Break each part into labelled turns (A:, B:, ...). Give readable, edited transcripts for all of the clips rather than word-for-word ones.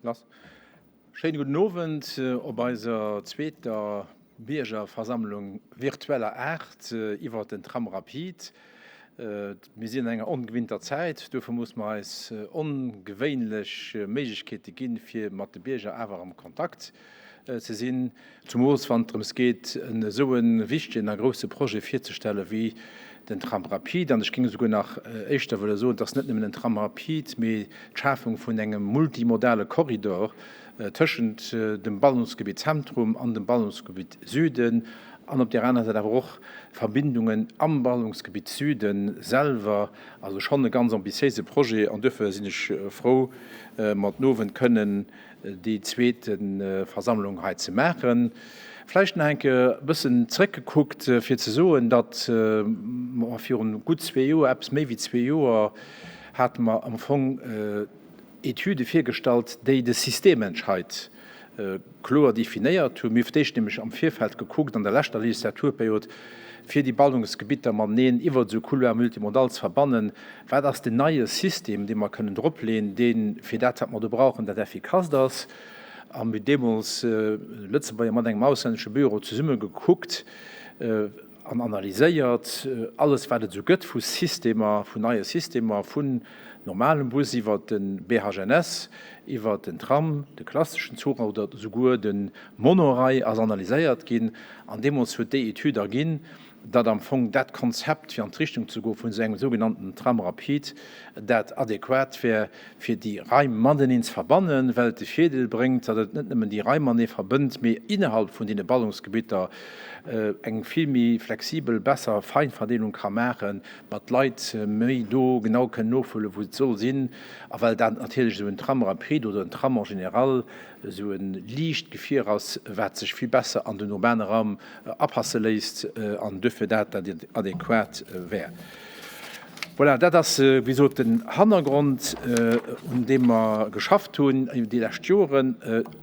A: Lass. Schéine gudden Owend op eiser zweeter Biergerversammlung virtueller Aart iwwert den Tram rapide. Mir sinn an enger ongewinnter Zäit, duerfir muss mer eis ongewéinlech Méiglechkeete ginn, fir mat de Bierger awer am Kontakt ze sinn. Zumools wann et drëms geet, en esou e wichtegen a grousse Projet virzestelle wéi den Tram rapide. An ech géing esouguer nach éischter wëlle soen, et ass net nëmmen en Tram rapide, mee d'Schafung vun engem multimodale Korridor tëschent dem Ballungsgebitt Zentrum an dem Ballungsgebitt Süden an op där anerer Säit awer och Verbindungen am Ballungsgebitt Süden selwer. Also schonn e ganz ambitiéise Projet an duerfir sinn ech frou, mat den Owend kënnen déi zweete Versammlung hei ze maachen. Vläicht nach eng Kéier e bëssen zrëckgekuckt, fir ze soen, datt mer virun gutt zwee Joer, eppes méi wéi zwee Joer, hate mer am Fong Etüde virgestallt, déi de Systementscheid kloer definéiert hunn. Mir hu fir d'éischt nämlech am Virfeld gekuckt, an der leschter Legislaturperiod, fir déi Ballungsgebitter mateneen iwwert esou Couloir multimodal ze verbannen, Wat ass den neie System, dee mer kënnen dropleeën, dee fir dat, wat mer do brauchen, dat effikasst ass? A mir hunn deemools, Lëtzebuerger mat engem auslännesche Büro zesumme gekuckt an analyséiert, alles wat et esou gëtt vu Systemer, vun neie Systemer, vun normalem Bus iwwer de BHNS, iwwer den Tram, de klasseschen Zuch oder souguer de Monorail ass analyséiert ginn. An deemools huet déi Etüd erginn, datt am Fong dat Konzept, fir an d'Richtung ze goe vun esou engem sougenannten Tram rapide, dat adequat wär, fir déi Raim mateneen ze verbannen, well et de Virdeel bréngt, datt et net nëmmen déi Raim matenee verbënnt, mee innerhalb vun deene Ballungsgebitter eng vill méi flexibel, besser Feinverdeelung ka maachen, mat d'Leit méi do genau kënnen nofuele wou et soll sinn, a well dat natierlech esou en Tram rapide oder en Tram en général esou e liicht Gefier ass, wat sech vill besser an den urbane Raum apasse léisst an duerfir dat dat adequat wär. Voilà, dat ass, wéi gesot, den Hannergrond, un deem mer geschafft hunn déi lescht Joren.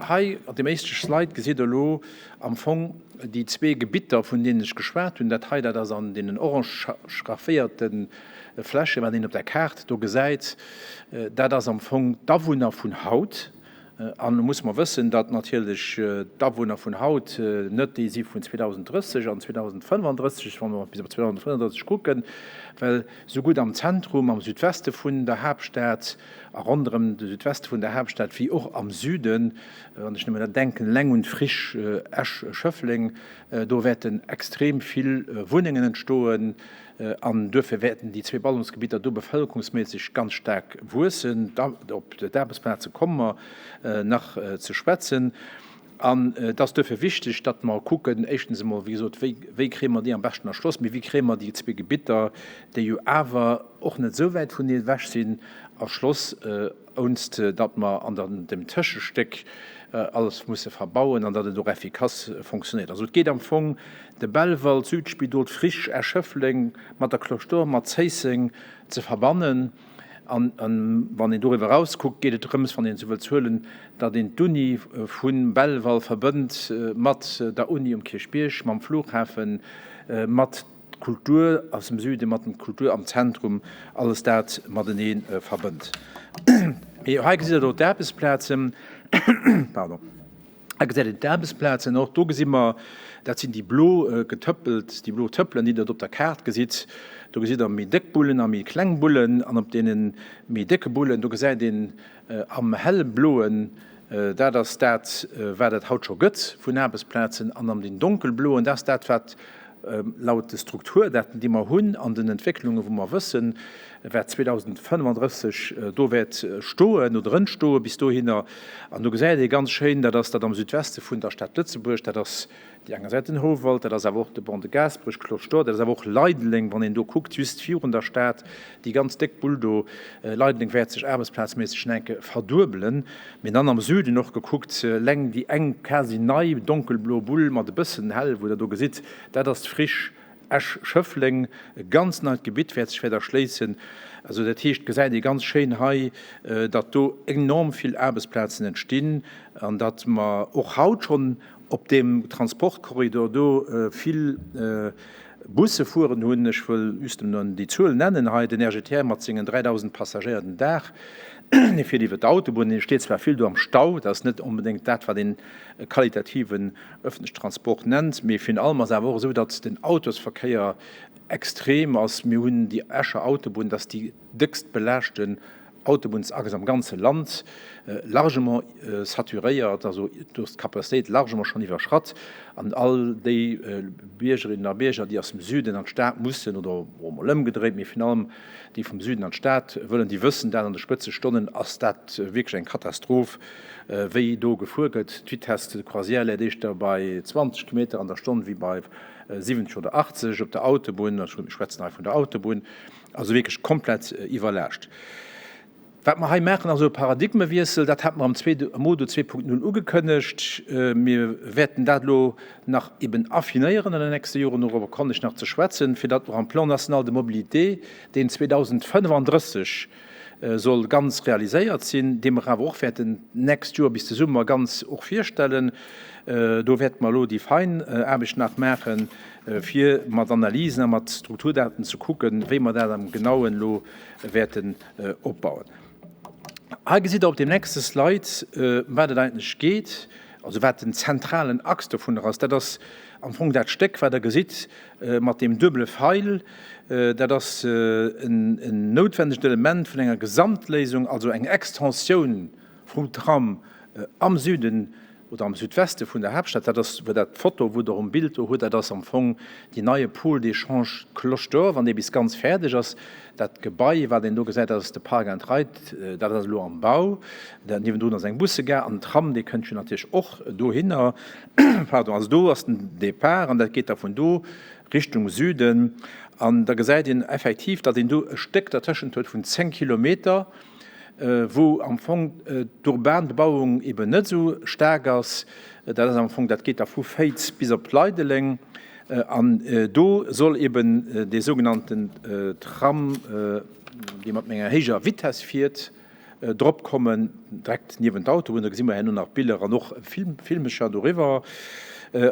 A: Hei op deem éischte Slide gesitt Der elo am Fong déi zwee Gebitter, vun deenen ech geschwat hunn. Dat hei, dat ass an deenen orange schrafféierte Flächen, wat een op der Kaart do gesäit, dat ass am Fong d'Awunner vun haut. An elo musse mer wëssen, datt natierlech d'Awunner vun haut net déi si vun 2030 an 2035, wa mer bis op 2035 kucken, well sougutt am Zentrum, am Südweste vun der Haaptstad a ronderëm de Südweste vun der Haaptstad wéi och am Süden, wann ech nëmmen dat denken eleng un d'Friche Esch-Schëffleng, do wäerten extrem vill Wunnengen entstoen. An duerfir wäerten déi zwee Ballungsgebidder do bevölkerungsméisseg ganz staark wuessen. Op d'Aarbechtsplaze komme mer nach ze schwätzen. An et ass duerfir wichteg, datt mer kucken, éischtens emol, wéi gesot, wéi, wéi kréie mer déi am beschten erschloss, mee wéi kréie mer déi zwee Gebitter, déi jo awer och net esou wäit vuneen ewech sinn, erschloss, ounst datt mer an dem Tëschestéck alles musse verbauen an datt et och effikass fonctionnéiert. Also et geet am Fong de Belval, d'Südspidol, d'Friche Esch-Schëffleng mat der Cloche d'Or, mat Zéisseng ze verbannen. An wann een doriwwer eraus kuckt, geet et drëms, wann een esou wëll zuelen, datt een d'Uni vu Belval verbënnt mat der Uni um Kierchbierg, mam Flughafen, mat Kultur aus dem Süden, mat dem Kultur am Zentrum, alles dat matenee verbënnt. Mee hei gesitt Der elo d'Aarbechtsplazen. Pardon. Hei gesäit een d'Aarbechtsplazen och. Do gesi mer, dat sinn déi blo getëppelt, déi blo Tëppelen, déi Der do op der Kaart gesitt. Do gesitt Der méi déck Bullen a méi kleng Bullen. An op deene méi décke Bullen, do gesäit een am hellbloen, dat ass dat, wat et haut scho gëtt vun Aarbechtsplazen. An an den donkelbloen, dat ass dat, wat Laut de Strukturdaten, déi mer hunn, an den Entwécklungen, wou mer wëssen, wat 2035 do wäert stoen oder entstoe bis dohinner, an do gesäit ee ganz schéin, dat ass dat am Südweste vun der Stad Lëtzebuerg, dat ass déi enger Säit den Houwald, dat ass awer och de Ban de Gaasperech, Cloche d'Or, dat ass awer och Leideleng, wann een do kuckt, just virun der Stad, déi ganz déck Bull do. Leideleng wäert sech aarbechtsplazméisseg nach enke verduebelen. Mee dann am Süden och gekuckt, leng déi eng quasi nei donkelblo Bull mat e bëssen hell, wou der do gesitt, dat ass d'Friche Esch-Schëffleng, e ganz neit Gebitt wäert sech wäert erschléissen. Also dat heescht, gesäit ee ganz schéin hei, datt do enorm vill Aarbechtsplazen entstinn an datt mer och haut schonn op deem Transportkorridor do vill Busse fueren hunn. Ech wëll just nëmmen déi Zuel nennen hei, den RGTR mat sengen 3.000 Passagéier den Dag. Dee fiert iwwer d'Autobunn, dee steet zwar vill do am Stau, dat ass net onbedéngt dat, wat een e qualitativen öffentlichen Transport nennt, mee virun allem ass awer och esou, datt den Autosverkéier extrem ass. Mir hunn déi Escher Autobunn, dat ass déi déckst belaaschten Autobunnsachs am ganze Land, largement saturéiert, also do ass d'Capacitéit largement schonn iwwerschratt an all déi Biergerinnen a Bierger, déi aus dem Süden an d'Stad mussen oder och emol ëmgedréit, mee virun allem déi vum Süden an d'Stad wëllen, déi wëssen dat, an de Spëtzestonnen ass dat wierklech eng Katastroph, wéi do gefuer gëtt. D'Vitesse de croisière läit éischter bei 20 Kilometer an der Stonn wéi bei 70 oder 80 op der Autobunn, ech schwätzen hei vun der Autobunn. Also wierklech komplett iwwerlaascht. Wat mer hei maachen, ass e Paradigmewiessel. Dat hate mer am Modo 2.0 ugekënnegt. Mir wäerten dat elo nach eben affinéieren an den nächste Joren, dorobber kommen ech nach ze schwätzen, fir datt och am Plan national de mobilité, deen 2035 soll ganz realiséiert sinn, dee mer awer och wäerten d'nächst Joer bis de Summer ganz och virstellen, do wäerte mer elo déi fein Aarbecht nach maachen, fir mat Analysen a mat Strukturdaten ze kucken, wéi mer dat am Genauen elo wäerten opbauen. Hei gesitt Der op deem nächste Slide, ëm wat et eigentlech geet, also wat den zentralen Axe dovunner ass. Dat ass am Fong dat Stéck, wat Der gesitt mat deem duebele Feil. Dat ass en noutwendegt Element vun enger Gesamtléisung, also eng Extensioun vum Tram am Süden oder am Südweste vun der Haaptstad. Dat ass dat d'Foto, wou Der um Bild do hutt, dat ass am Fong déi neie Pôle d'échange Cloche d'Or, wann dee bis ganz fäerdeg ass. Dat Gebai, wat een do gesäit, dat ass de Park and Ride, dat ass elo am Bau. Dat niewendrun ass eng Bussegare an den Tram, dee kënnt jo natierlech och dohinner. Pardon, also do ass den Départ an dat geet da vun do Richtung Süden. An da gesäit een effektiv, datt een do e Stéck dertëschent huet vun 10 Kilometer, wou am Fong d'urban Bebauung eben net esou staark ass. Dat ass am Fong, dat geet da vu Féiz bis op Leideleng. An do soll eben dee sougenannten Tram, dee mat enger héijer Vitess fiert, drop kommen, direkt niewent d'Autobunn. Da gesi mer herno nach Biller an och Filmecher doriwwer.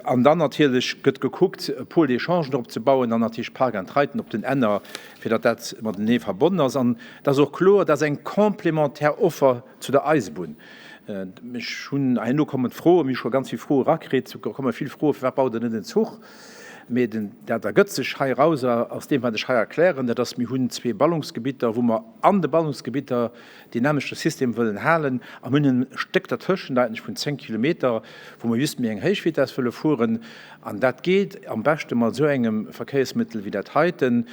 A: An dann natierlech gëtt gekuckt, e Pôle d'échange drop ze bauen an natierlech Park and Riden op den Enner, fir datt dat matenee verbonnen ass. An et ass och kloer, dat ass eng complémentaire Offer zu der Eisebunn. Ech hunn, herno kommen d'Froen, mir hu scho ganz vill Froe erakritt, et komme vill Froen, Firwat baut Der net en Zuch? Mee den, dat ergëtt sech heirauser aus deem, wat ech hei erklären, dat ass, mir hunn zwee Ballungsgebitter, wou mer an de Ballungsgebitter deen nämmlechte System wëllen halen a mir hunn e Stéck dertëschent eigentlech vun 10 Kilometer, wou mer just méi eng héich Vitess wëlle fueren. An dat geet am beschte mat esou engem Verkéiersmëttel wéi dat heiten.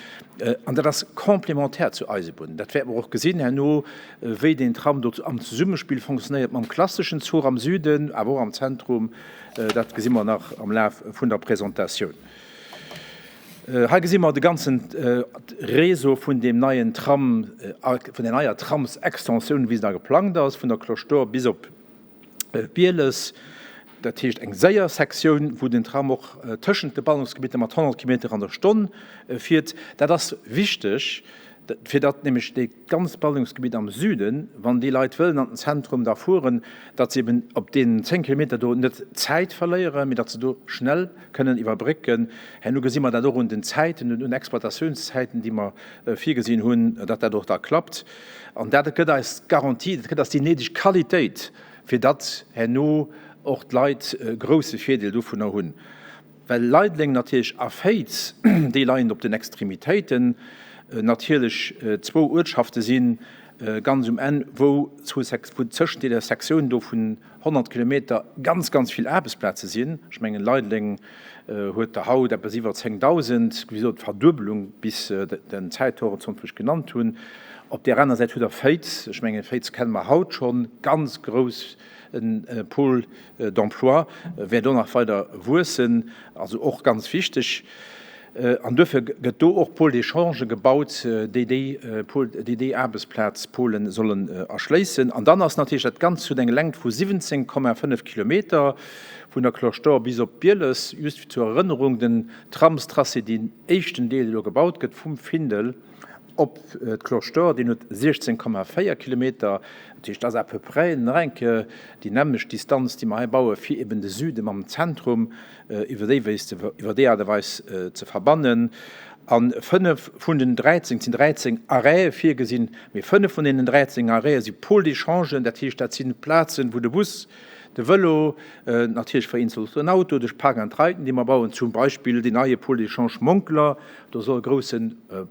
A: An dat ass complémentaire zur Eisebunn. Dat wäerte mer och gesinn herno, wéi deen Tram do am Zesummespill fonctionnéiert mam klasseschen Zuch am Süden, awer och am Zentrum. Dat gesi mer nach am Laf vun der Presentatioun. Hei gesi mer de ganzen Réseau vun deem neien Tram, vun der neier Tramsextensioun, wéi se da geplangt ass, vun der Cloche d'Or bis op Bieles. Dat heescht eng séier Sektioun, wou den Tram och tëschent de Ballungsgebitter mat 100 Kilometer an der Stonn fiert. Dat ass wichteg, fir datt nämlech déi D'ganzt Ballungsgebitt am Süden, wann déi Leit wëllen an den Zentrum da fueren, datt se eben op deenen 10 Kilometer do net Zäit verléieren, mee datt se do schnell kënnen iwwerbrécken. Herno gesi mer dat och un den Zäiten, un Exploitatiounszäiten, déi mer virgesinn hunn, datt dat och da klappt. An dat gëtt eis d'Garantie, dat gëtt eis déi néideg Qualitéit, fir datt herno och d'Leit e grouse Virdeel dovunner hunn. Well Leideleng natierlech a Féiz, déi leien op den Extremitéiten, natierlech zwou Uertschafte sinn, ganz um Enn, wou tëschent deeër Sektioun do vun 100 Kilometer ganz, ganz vill Aarbechtsplaze sinn. Ech mengen, Leideleng huet der haut eppes iwwer 10.000, wéi gesot, d'Verduebelung bis den Zäithorizont, wou ech genannt hunn. Op där aner Säit hutt Der Féiz, ech mengen, Féiz kenne mer haut schonn, ganz grouss Pôle d'emploi wäert och nach weider wuessen, also och ganz wichteg. An duerfir gëtt do och Pôle d'échange gebaut, déi déi Pôle, déi déi Aarbechtsplazpôlen sollen erschléissen. An dann ass natierlech dat Ganzt huet eng Längt vu 17,5 Kilometer vun der Cloche d'Or bis op Bieles. Just zur Erënnerung, den Tramstracé, deen éischten Deel, dee lo gebaut gëtt vum Findel, Op d'Cloche d'Or, deen huet 16,4 Kilometer, dat heescht, dat ass à peu près nach eng Kéier déi nämmlecht Distanz, déi mer hei bauen, fir eben de Süde mam Zentrum iwwer déi Wéis, iwwer déi Aart a Weis ze verbannen. A 5 vun den 13, et sinn 13 Arrête virgesinn, mee 5 vun deenen 13 Arrête si Pôles d'échangen, dat heescht, dat si Plazen, wou de Bus, de Vëlo, natierlech vereenzelt och den Auto, duerch Park and Riden, déi mer bauen, zum Beispill deen neie Pôle d'échange Monkler, do soll e grousse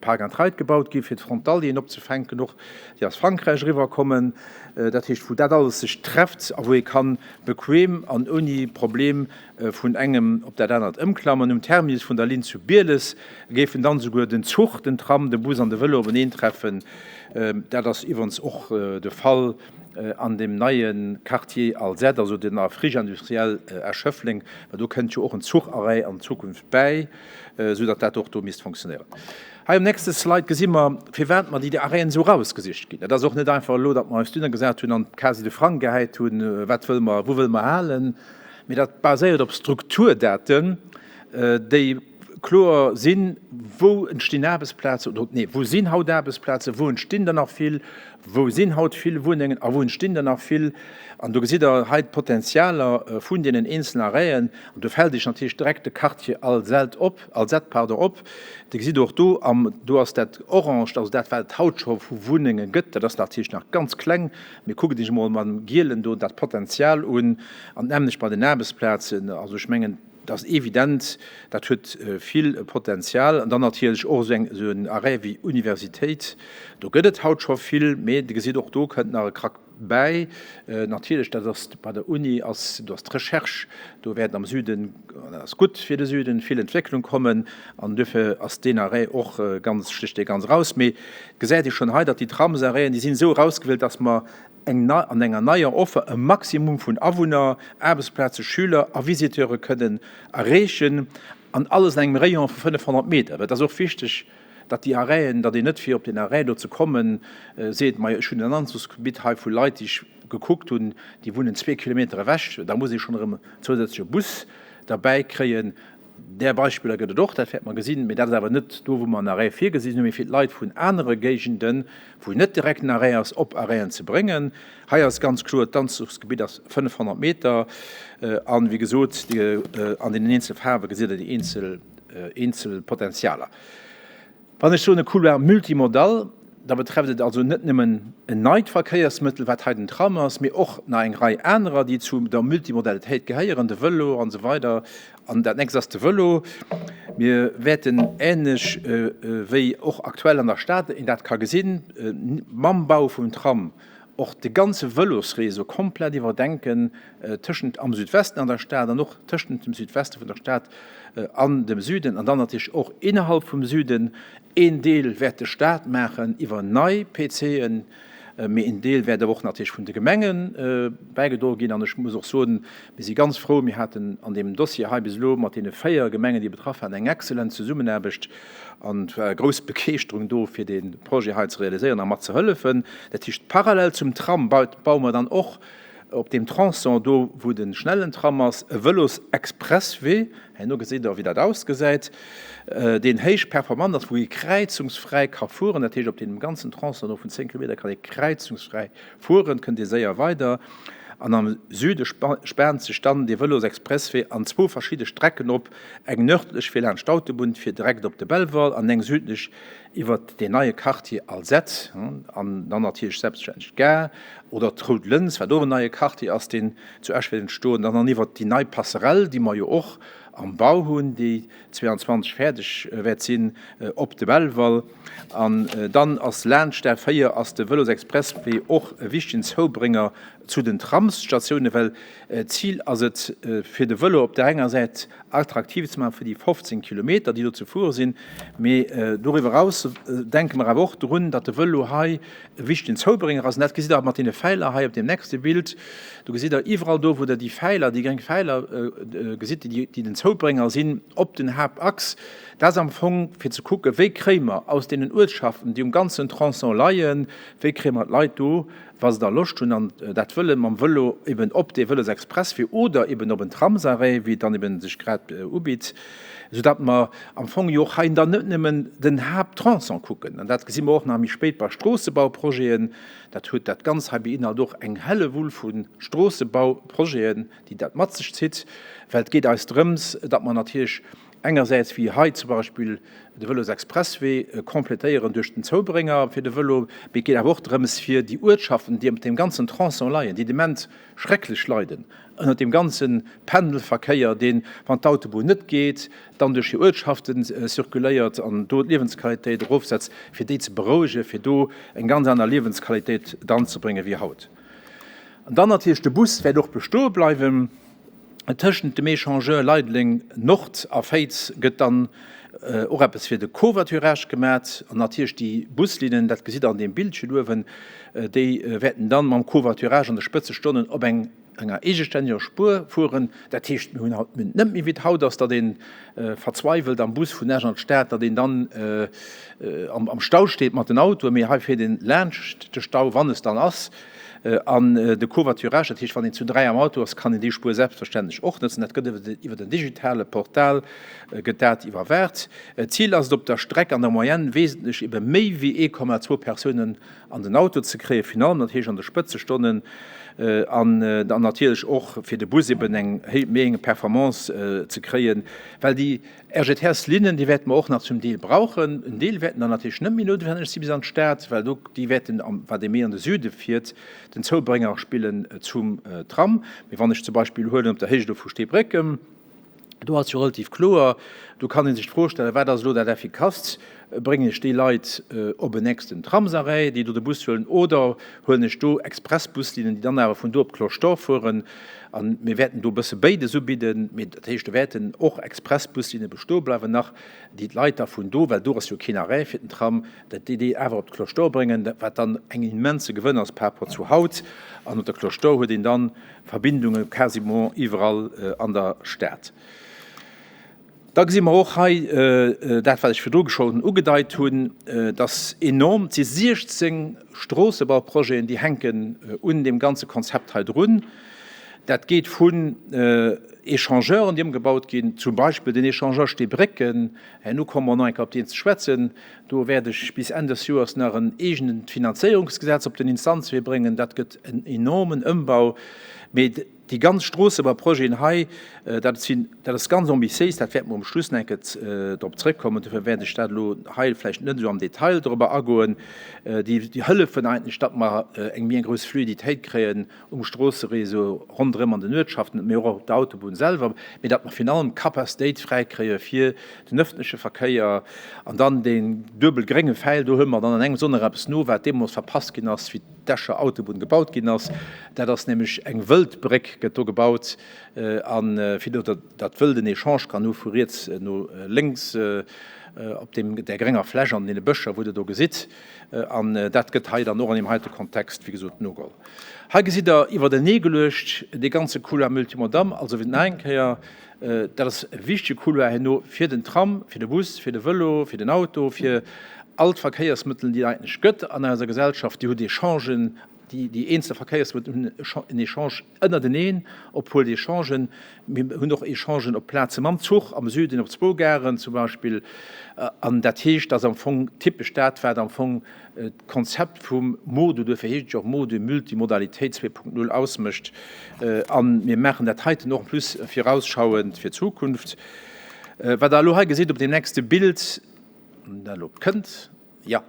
A: Park and Ride gebaut gi fir d'Frontalieren opzefänken, och déi aus Frankräich eriwwerkommen, dat heescht, wou dat alles sech trefft a wou ee ka bequem an ouni Problem vun engem op dat anert ëmklammen. Um Terminus vun der Linn zu Bieles géifen dann esouguer den Zuch, den Tram, de Bus an de Vëlo openeentreffen. Dat ass iwwerens och de Fall an deem neie Quartier Alzette, also der Friche industrielle Esch-Schëffleng, well do kënnt jo och en Zucharrêt an Zukunft bäi, esou datt dat och do misst fonctionnéieren. Hei um nächste Slide gesi mer, firwat mer déi Arrêten esou erausgesicht ginn. Dat ass och net einfach elo, datt mer eis dunner gesat hunn an quasi de Frang gehäit hunn, wat wëlle mer, wou wëlle mer halen. Mee dat baséiert op Strukturdaten, déi kloer sinn, Wou entstinn Aarbechtsplazen oder, nee, wou sinn haut Aarbechtsplazen, wou entstinn der nach vill, wou sinn haut vill Wunnengen a wou entstinn der nach vill? An do gesitt Der hei d'Potenzialer vun deenen eenzelen Arrêten. An do fält Iech natierlech direkt de Quartier Alzette op, Alzette, pardon, op. Dir gesitt och do, am, do ass dat Oranged, also dat, wat et haut scho vu Wunnenge gëtt, dat ass natierlech nach ganz kleng, Mee kuckt Iech emol mam Gielen do dat Potenzial un, an d'nämmlecht bei den Aarbechtsplazen. Also ech mengen, dat ass evident, dat huet vill Potenzial. An dann natierlech och esou eng, esou en Arrêt wéi Universitéit, do gëtt et haut scho vill, mee Dir gesitt, och do kënnt nach e Krack bäi. Natierlech, dat ass bei der Uni, ass, do ass d'Recherche, do wäert am Süden, an dat ass gutt fir de Süden, vill Entwécklung kommen. An duerfir ass deen Arrêt och ganz, stécht dee ganz eraus. Mee gesäit ee schonn hei, datt déi Tramsarrêten, déi sinn esou erausgewielt, datt mer eng an enger neier Offer e Maximum vun Awunner, Aarbechtsplaze, Schüler a Visiteure kënnen erreechen, an alles an engem Rayon vu 500 Meter. Well et ass och wichteg, datt déi Arrêten, datt een net fir op deen Arrêt do ze kommen, seet, majo ech hunn en Anzuchsgebitt hei vu Leit, déi ech gekuckt hunn, déi wunnen zwee Kilometer ewech, da muss ee schonn erëm zousätzleche Bus derbäi kréien. Där Beispiller gëtt et och, dat wäerte mer gesinn, mee dat ass awer net do, wou mer en Arrêt virgesinn hunn, mee fir d'Leit vun anere Géigenden, wou net direkt en Arrêt ass, op Arrêten ze bréngen. Hei ass ganz kloer, d'Anzuchsgebitt ass 500 Meter an, wéi gesot, an deenen eenzele Faarwe gesitt Der déi eenzel, eenzel Potenzialer. Wann ech soen e Couloir multimodal, da betrefft et also net nëmmen en neit Verkéiersmëttel, wat hei den Tram ass, mee och nach eng Rei anerer, déi zu der Multimodalitéit gehéieren, de Vëlo an esou weider. An dat nächst ass de Vëlo. Mir wäerten, ähnlech wéi och aktuell an der Stad een dat ka gesinn, mam Bau vum Tram och de ganze Vëlosréseau komplett iwwerdenken tëschent am Südwesten an der Stad an och tëschent dem Südweste vun der Stad an dem Süden an dann natierlech och innerhalb vum Süden. Een Deel wäert de Stat maachen iwwer nei PCen, mee een Deel wäert awer och natierlech vun de Gemenge bäigedroe ginn. An ech muss och soen, mir si ganz frou, mir haten an deem Dossier hei bis elo mat deene 4 Gemengen, déi betraff waren, eng exzellent Zesummenaarbecht an et war grouss Begeeschterung do, fir dee Projet hei ze realiséieren a mat ze hëllefen. Dat heescht, parallel zum Tram baue mer dann och op deem Tronçon do, wou de schnellen Tram ass, e Vëlosexpresswee. Herno gesitt Der, wéi dat ausgesäit, deen héich performant ass, wou ee kräizungsfräi ka fueren. Dat heescht, op deem ganzen Tronçon do vun 10 Kilometer kann ee kräizungsfräi fueren, kënnt ee séier weider. An am Süde spaant sech dann dee Vëlosexpresswee an zwou verschidde Strecken op, eng nërdlech fir laanscht d'Autobunn fir direkt op de Belval an eng südlech iwwert deen neie Quartier Alzette an dann natierlech selbstverständlech d'Gare oder d'Rout Lëns, wat och en neie Quartier ass, deen zu Esch wäert entstoen, dann an iwwert déi nei Passerelle, déi mer jo och am Bau hunn, déi 22 fäerdeg wäert sinn, op de Belval. An dann ass laanscht der 4 ass de Vëlosexpresswee och e wichtegen Zoubrénger zu den Tramsstatiounen, well d'Zil ass et, fir de Vëlo op där enger Säit attraktiv ze maachen fir déi 15 Kilometer, déi do ze fuere sinn, mee doriwwer eraus denke mer awer och drun, datt de Vëlo hei e wichtegen Zoubrénger ass. An dat gesitt Der mat deene Fäiler hei op deem nächste Bild. Do gesitt Der iwwerall do, wou Der déi Fäiler, déi gréng Fäiler gesitt, déi den Zoubrénger sinn op den Haaptachs, dat ass am Fong fir ze kucken, wéi kréie mer aus deenen Uertschaften, déi um ganzen Tronçon leien, wéi kréie mer d'Leit do, wa se da Loscht hunn an dat wëllen, mam Vëlo eben op dee Vëlosexpresswee oder eben op en Tramsarrêt, wéi et dann eben sech grad ubitt, soudatt mer am Fong jo och hei dann net nëmmen den Haapttronçon kucken. An dat gesi mer och nach méi spéit bei Stroossebauprojeten. Dat huet dat Ganz hei beinhalt och eng Hellewull vu Stroossebauprojeten, déi dat mat sech zitt, well et geet eis drëms, datt mer natierlech. Engersäits wéi hei zum Beispill de Vëlosexpresswee complétéieren duerch den Zoubrénger fir de Vëlo, mee et geet awer och drëms fir déi Uertschaften, déi op deem ganzen Tronçon leien, déi de Moment schrecklech leiden ënnert deem ganze Pendelverkéier, deen, wann d'Autobunn net geet, dann duerch hir Uertschaften zirkuléiert an do d'Liewensqualitéit erofsetzt, fir déi ze berouegen, fir do eng ganz aner Liewensqualitéit dann ze bréngen wéi haut. An dann natierlech de Bus wäert och bestoe bleiwen. Tëschent dem Echangeur Leideleng Nord a Féiz gëtt dann och eppes fir de Covoiturage gemat. An natierlech déi Buslinnen, dat gesitt Der an deem Bildchen uewen, déi wäerten dann mam Covoiturage an de Spëtzestonnen op eng enger eegestänneger Spuer fueren. Dat heescht, mir hunn haut net méi wéi et haut ass, datt ee verzweiwelt am Bus vun Esch an d'Stad, datt een dann am Stau steet mat den Autoen, mee hei fiert een laanscht de Stau, wann es dann ass. An de Covoiturage, dat heescht, wann een zu 3 am Auto ass, kann een déi Spuer selbstverständlech och nëtzen. Dat gëtt iwwer den digitale Portal gëtt dat iwwerwaacht. D'Zil ass et op der Streck an der Moyenne wesentlech ebe méi wéi 1,2 Persounen an den Auto ze kréien, virun allem dat heescht an de Spëtzestonnen an dann natierlech och fir de Bus eben eng méi eng Performance ze kréien, well déi RGTS-Linnen, déi wäerte mer och nach zum Deel brauchen. En Deel wäerten dann natierlech net méi noutwenneg si bis an d'Stad, well do déi wäerten, wat ee méi an de Süde fiert, den Zoubrénger spillen zum Tram. Mee wann ech zum Beispill huelen op der Héicht do vu Steebrécken, do ass jo relativ kloer, do kann ee sech d'Fro stellen, wat ass elo dat Effikasst? Bréngen ech déi Leit op en nächsten Tramsarrêt, déi do de Bus huelen, oder huelen ech do Expressbuslinnen, déi dann awer vun do op d'Cloche d'Or fueren? A mir wäerten do e bësse béides ubidden, mee dat heescht, do wäerten och Expressbuslinne bestoe bleiwen nach, déi d'Leit da vun do, well do ass jo keen Arrêt fir den Tram, dat déi déi awer op d'Cloche d'Or bréngen, wat dann eng immense Gewënn ass par rapport zu haut. An op der Cloche d'Or huet een dann Verbindunge quasiment iwwerall an der Stad. Da gesi mer och hei dat, wat ech virdru schonn ugedeit hunn, dass enorm, et si 16 Stroossebauprojeten, déi hänken un deem ganze Konzept hei drun. Dat geet vun Echangeuren, déi ëmgebaut ginn, zum Beispill den Echangeur Steebrécken, herno komme mer nach eng Kéier op deen ze schwätzen, do wäert ech bis Enn des Joers nach en eegent Finanzéierungsgesetz op den Instanzewee bréngen, dat gëtt en enormen Ëmbau. Mee Déi ganz Stroossebauprojeten hei, dat sinn, dat ass ganz ambitiéis, dat wäerte mer um Schluss nach eng Kéier drop zrëckkommen, dofir wäert ech dat elo hei vläicht net esou am Detail dorobber agoen, déi hëllefen eigentlech, datt mer eng méi eng grouss Fluiditéit kréien um Stroosseréseau ronderëm an den Uertschaften, mee och op der Autobunn selwer, mee datt mer virun allem Capacitéit fräikréie fir den öffentleche Verkéier. An dann deen duebel grénge Fäil, do huele mer dann an engem Sonner eppes no, wat deemools verpasst ginn ass, wéi d'Escher Autobunn gebaut ginn ass. Dat ass nämlech eng Wëldbréck gëtt do gebaut, a fir do datt d'Wëld en Echange kann hu vu riets no lénks op deem där grénger Fläch an deene Bëscher, wou Der do gesitt. An dat gëtt hei dann och an deem heite Kontext, wéi gesot, nogeholl. Hei gesitt Der iwwertenee geluecht dee ganze Couloir multimodal, also wéi nach eng Kéier, Dat ass e wichtege Couloir herno fir den Tram, fir de Bus, fir de Vëlo, fir den Auto, fir all d'Verkéiersmëttel, déi et eigentlech gëtt an eiser Gesellschaft. Déi hutt Echangen, déi, déi eenzel Verkéiersmëttel hunn en Echange ënnerteneen, obwuel déi Echangen, mir hunn och Echangen op Plaze mam Zuch am Süden, op zwou Garen zum Beispill. An dat heescht, dass am Fong typesch dat, wat am Fong d'Konzept vum MoDu, duerfir heescht et jo och MoDu, Multimodalitéit 2.0, ausmécht. A mir maachen dat heiten och en plus virausschauend fir d'Zukunft. Wat Der elo hei gesitt op deem nächste Bild, dat elo kënnt, jo,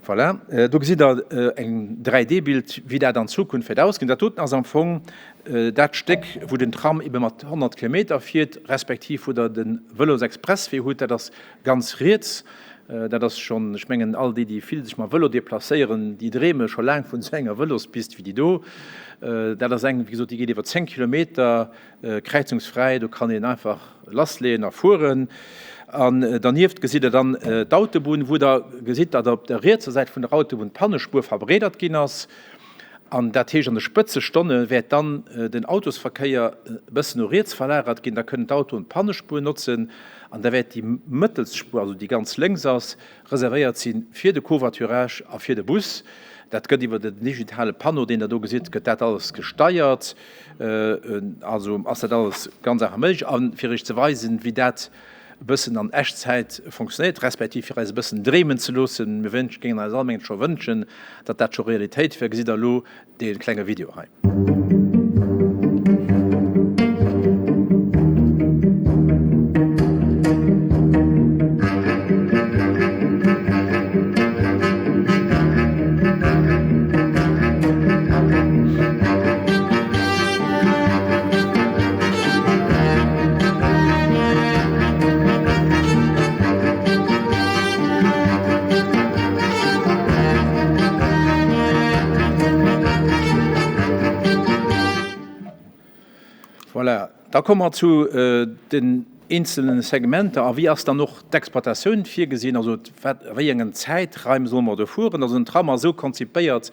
A: voilà, do gesitt Der eng 3D-Bild, wéi dat an Zukunft wäert ausgesinn. Dat doten ass am Fong dat Stéck, wou den Tram ebe mat 100 Kilometer fiert, respektiv wou Der de Vëlosexpresswee hutt. Dat ass Ganz riets, dat ass schonn, ech mengen, all déi, déi vill sech mam Vëlo deplacéieren, déi dreeme scho laang vun esou enger Vëlospist wéi déi do. Dat ass eng, wéi gesot, déi geet iwwer 10 Kilometer kräizungsfräi. Do kann een einfach lassleeën a fueren. An dernieft gesitt Der dann d'Autobunn, wou Der gesitt, datt op der rietser Säit vun der Autobunn d'Pannespuer verbreedert ginn ass. An dat heescht, an de Spëtzestonne wäert dann den Autosverkéier e bëssen no riets verlagert ginn. Da kënnen d'Autoen d'Pannespuer notzen an da wäert déi mëttelst Spuer, also déi ganz lénks ass, reservéiert si fir de Covoiturage a fir de Bus. Dat gëtt iwwer den digitale Panneau, deen Der do gesitt, gëtt dat alles gesteiert. Also ass dat alles ganz einfach méiglech. A fir Iech ze weisen, wéi dat e bëssen an Echtzäit fonctionnéiert, respektiv fir eis e bëssen dreemen ze loossen, mir wënsch, géingen eis all mengen scho wënschen, datt dat scho Realitéit wär, gesitt Der elo dee klenge Video hei. Da komme mer zu den eenzelne Segmenter. A wéi ass dann och d'Exploitatioun virgesinn? Also wat, a wéi engen Zäitraim solle mer do fueren? Also den Tram ass esou konzipéiert,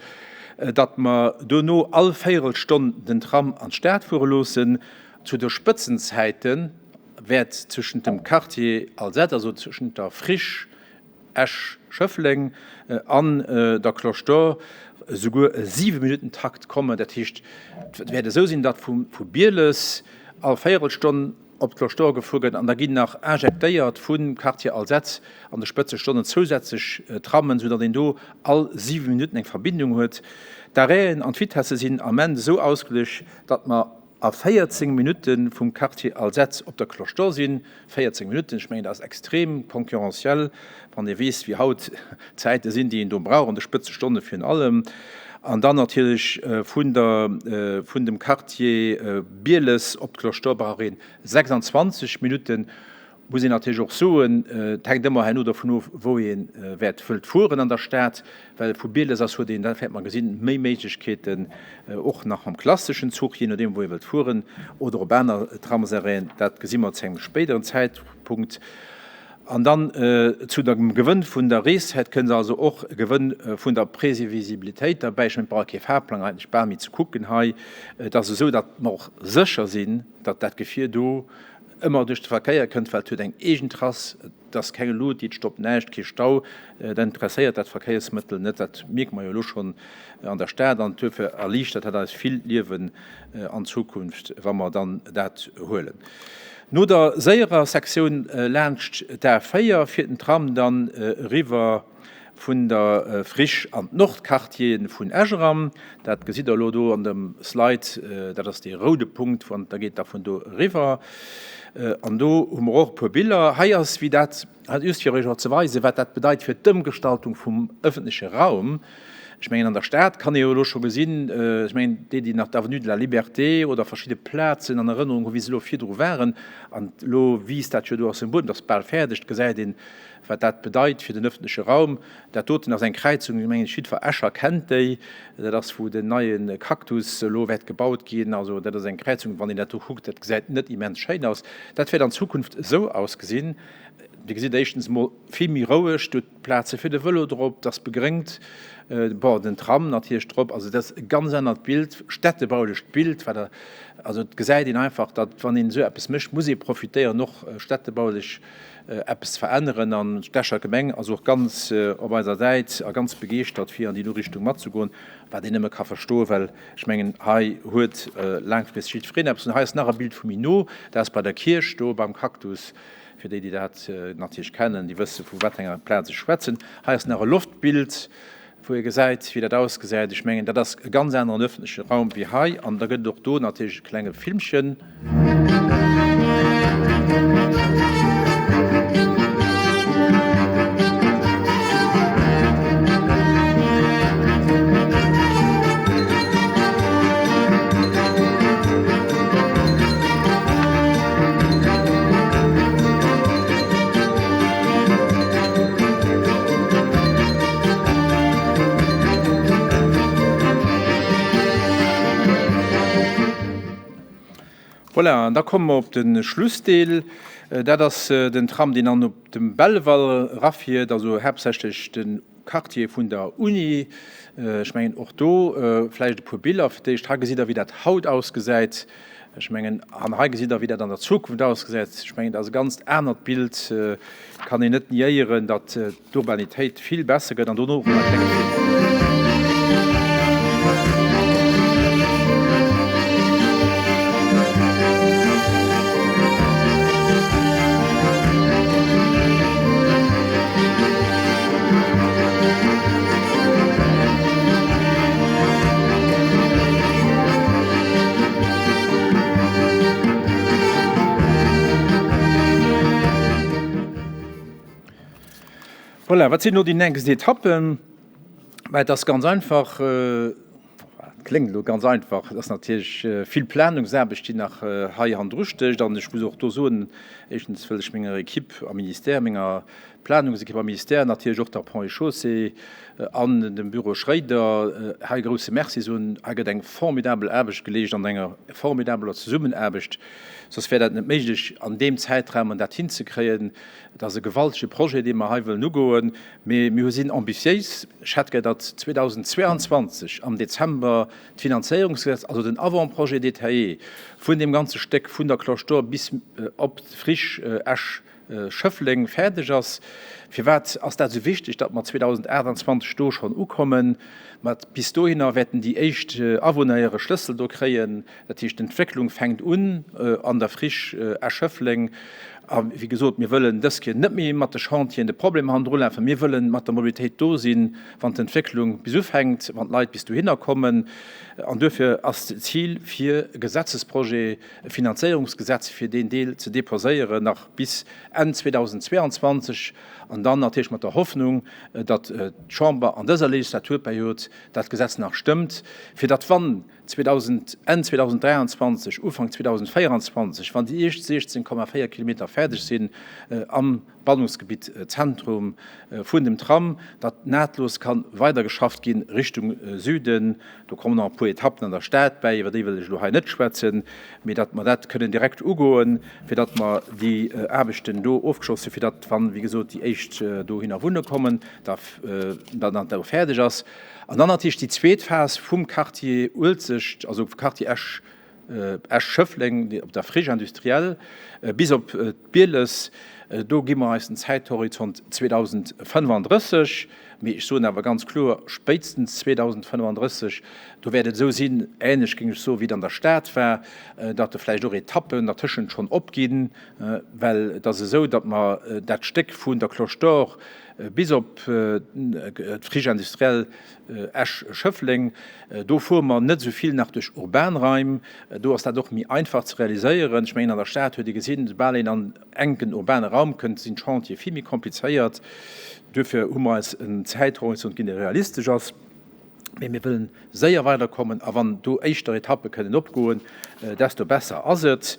A: datt mer duerno all Véierelstonn den Tram an d'Stad fuere loossen. Zu de Spëtzenzäite wäert zwëschent dem Quartier Alzette, also zwëschent der Friche Esch-Schëffleng an der Cloche d'Or, esouguer e Siwe-Minutten-Takt kommen. Dat heescht, et wäert esou sinn, datt vu Bieles all Véierelstonn op d'Cloche d'Or gefuer gëtt an da ginn nach injektéiert vum Quartier Alzette an de Spëtzestonnen zousätzlech Trammen, soudatt een do all 7 Minutten eng Verbindung huet. D'Arrêten an d'Vitesse sinn am Ament esou ausgeluecht, datt mer a 14 Minutte vum Quartier Alzette op der Cloche d'Or sinn. 14 Minutten, ech mengen, dat ass extrem concurrentiel, wann ee weess, wéi haut d'Zäite sinn, déi een do brauch, an de Spëtzestonne virun allem. An dann natierlech vun der, vun dem Quartier Bieles op d'Cloche d'Or brauch ee 26 Minutten. Muss een natierlech och soen, et hänkt ëmmer herno dovun of, wou ee wäert wëllt fueren an der Stad, well vu Bieles aus huet een, dat wäert mer gesinn, méi Méiglechkeeten, och nach mam klasseschen Zuch, jee nodeem wou ee wëllt fueren, oder op aner Tramsarrêten, dat gesi mer zu engem spéideren Zäitpunkt. An dann zu dem Gewënn vun der Reeszäit kënnt also och e Gewënn vun der Prévisibilitéit derbäi. Ech mengen, et brauch ee kee Fahrplang eigentlech bal méi ze kucken hei. Et ass esou, datt mer och sécher sinn, datt dat Gefier do ëmmer duerch de Verkéier kënnt, well et huet eng eegen Trass, et ass keng Lut, déi et stoppt, näischt, kee Stau, dat interesséiert dat Verkéiersmëttel net. Dat mierke mer jo elo schonn an der Stad an duerfir erliichtert dat eis vill d'Liewen an Zukunft, wa mer dann dat huelen. No der séierer Sektioun laanscht d'A4 fiert den Tram dann eriwwer vun der Friche an d'Nordquartiere vun Esch eran. Dat gesitt Der elo do an dem Slide, dat ass dee roude Punkt, wann da geet da vun do eriwwer. An do hu mer och e puer Biller. Hei ass, wéi dat, just fir Iech och ze weisen, wat dat bedeit fir d'Ëmgestaltung vum ëffentleche Raum. Ech mengen, an der Stad kann ee jo elo scho gesinn, ech mengen, déi, déi nach d'Avenue de la Liberté oder verschidde Plazen an Erënnerung hu wéi se elo virdru waren, an elo wiisst dat jo do aus dem Buedem, dat ass bal fäerdeg, gesäit een, wat dat bedeit fir den ëffentleche Raum. Dat doten ass eng Kräizung, ech mengen, jiddwer Escher kennt déi, dat ass, wou den neie Cactus elo wäert gebaut ginn. Also dat ass eng Kräizung, wann een dat do kuckt, dat gesäit net immens schéin aus. Dat wäert an Zukunft esou ausgesinn. Dir gesitt éischtens emol vill méi roueg, do Plaze fir de Vëlo drop, et ass begréngt, bon, den Tram natierlech drop. Also dat ass e ganz anert Bild, städtebaulecht Bild, wat Der, also et gesäit een einfach, datt wann een esou eppes mécht, muss ee profitéieren och städtebaulech eppes ze veränneren. An d'Escher Gemeng ass och ganz op eiser Säit a ganz begeeschtert, fir an déi do Richtung matzegoen, wat een nëmme ka verstoen, well ech mengen, hei huet laangfristeg jiddwereen eppes. An hei ass nach e Bild vu méi no, dat ass bei der Kierch do beim Cactus. Fir déi, déi dat natierlech kennen, déi wësse vu wat enger Plaz ech schwätzen. Hei ass nach e Loftbild, wou ee gesäit, wéi dat ausgesäit. Ech mengen, dat ass e ganz aneren öffentleche Raum wéi hei. An da gëtt et och do natierlech e klenge Filmchen. Voilà, an da komme mer op de Schlussdeel. Dat ass den Tram, deen dann op dem Belval erafiert, also haaptsächlech den Quartier vun der Uni. Ech mengen och do vläicht e puer Biller fir d'éischt. Hei gesitt Der, wéi dat haut ausgesäit. Ech mengen, an hei gesitt Der, wéi dat an der Zukunft ausgesäit. Ech mengen, dat ass e ganzt anert Bild. Kann een net niéieren, datt d'Urbanitéit vill besser gëtt. An dono och nach e klenge Film. Voilà, wat sinn elo déi nächst Etappen? Mä et ass ganz einfach, et kléngt elo ganz einfach, et ass natierlech vill Planungsaarbecht, déi nach hei hannendru stécht. An ech muss och do soen, éischtens wëll ech menger Equipe am Ministère, menger Planungsekipp am Ministère, natierlech och der Ponts et Chaussées an dem Büro Schréider hei e grouse Merci soen. Hei gëtt eng formidabel Aarbecht geleescht an enger formidabeler Zesummenaarbecht. Soss wär dat net méiglech, an deem Zäitraum dat hinzekréien. Et ass e gewaltege Projet, dee mer hei wëllen ugoen. Mee mir sinn ambitiéis. Ech hätt gär, datt 2022 am Dezember d'Finanzéierungsgesetz, also den Avant-projet détaillé vun deem ganze Stéck vun der Cloche d'Or bis op d'Friche Esch, Schëffleng fäerdeg ass. Firwat ass dat esou wichteg, datt mer 2028 do schonn ukommen? Ma bis dohinner wäerten déi éischt Awunner hire Schlëssel do kréien. Dat heescht, d'Entwécklung fänkt un an der Friche Esch-Schëffleng. A wéi gesot, mir wëllen dës Kéier net méi mat de Chantieren de Problem hannendru lafen. Mir wëllen mat der Mobilitéit do sinn, wann d'Entwécklung bis ufänkt, wann d'Leit bis dohinner kommen. An duerfir ass d'Zil, fir e Gesetzesprojet, e Finanzéierungsgesetz fir deen Deel ze deposéieren, nach bis Enn 2022, an dann natierlech mat der Hoffnung, datt d'Chamber an dëser Legislaturperiod dat Gesetz nach stëmmt, fir datt, wann Enn 2023, Ufank 2024, wann déi éischt 16,4 Kilometer fäerdeg sinn am Bannungsgebitt Zentrum vun dem Tram, datt nahtlos ka weidergeschafft gi Richtung Süden. Do kommen nach e puer Etappen an der Stad bäi, iwwer déi wëll ech elo hei net schwätzen, mee datt mer dat kënnen direkt ugoen, fir datt mer déi Aarbechten do ofgeschloss hunn, fir datt, wann, wéi gesot, déi éischt dohinner wunne kommen, datt dat do fäerdeg ass. An dann natierlech déi zweet Phas vum Quartier Uelzecht, also Quartier Esch, Esch-Schëffleng, op der Friche industrielle bis op d'Bieles. Do gi mer eis den Zäithorizont 2035. Mee ech soen awer ganz kloer, spéitstens 2035, do wäert et esou sinn, ähnlech géing ech soen, wéi et an der Stad war, datt de vläicht och Etappen dertëschent schonn opginn, well et ass esou, datt mer dat Stéck vun der Cloche d'Or bis op d'Friche industrielle Esch-Schëffleng, do fuere mer net esou vill nach duerch urban Raim. Do ass dat och méi einfach ze realiséieren. Ech mengen, an der Stad huet ee gesinn, soubal een an enken urbane Raum kënnt, sinn d'Chantiere vill méi komplizéiert. Duerfir hu mer eis en Zäithorizont ginn, dee realistesch ass. Mee mir wëllen séier weiderkommen a wann do éischter Etappe kënnen opgoen, desto besser ass et.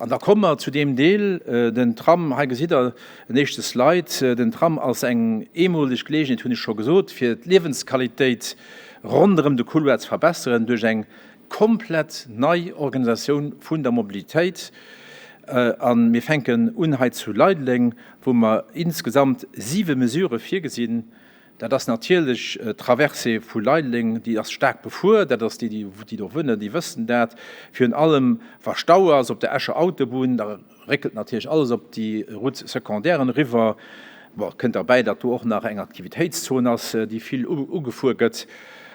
A: An da komme mer zu deem Deel, den Tram. Hei gesitt Der en éischte Slide. Den Tram ass eng eemoleg Geleegenheet, hunn ech scho gesot, fir d'Liewensqualitéit ronderëm de Couloir ze verbesseren duerch eng komplett nei Organisatioun vun der Mobilitéit. A mir fänken un hei zu Leideleng, wou mer insgesamt siwe Mesurë virgesinn. Dat ass natierlech d'Traversée vu Leideleng, déi ass staark befuer. Dat ass déi, déi do wunnen, déi wëssen dat. Virun allem wa Stau ass op der Escher Autobunn, da réckelt natierlech alles op déi Route secondairen eriwwer. Bon, et kënnt derbäi, datt do och nach eng Aktivitéitszon ass, déi vill ugefuer gëtt.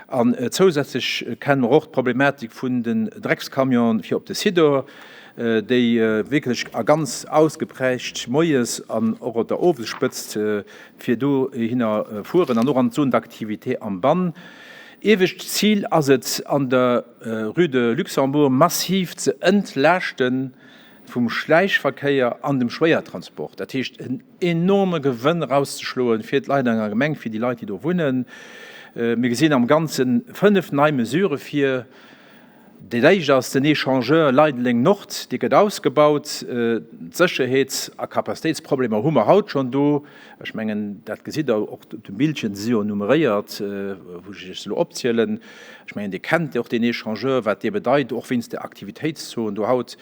A: An zousätzlech kenne mer och d'Problematik vun den Dreckscamionen fir op de Sidor, déi wierklech a ganz ausgeprägt moies an och op der Owesspëtzt fir dohinner fueren an och an d'Zone d'activité am Bann. Iewescht Zil ass et, an der Rue de Luxembourg massiv ze entlaaschte vum Schläichverkéier an dem Schwéiertransport, dat heescht en enorme Gewënn erauszeschloen fir d'Leit an der Gemeng, fir déi Leit, déi do wunnen. Mir gesinn am Ganze 5 nei Mesurë vir. Déi éischt ass den Echangeur Leideleng Nord, dee gëtt ausgebaut. D'Sécherheets a Capacitéitsproblemer hu mer haut schonn do. Ech mengen, dat gesitt Der och op dem Bildchen, se si jo nummeréiert, wou ech Iech se elo opzielen. Ech mengen, Dir kennt och deen Echangeur, wat dee bedeit, och wéinst der Aktivitéitszon do haut.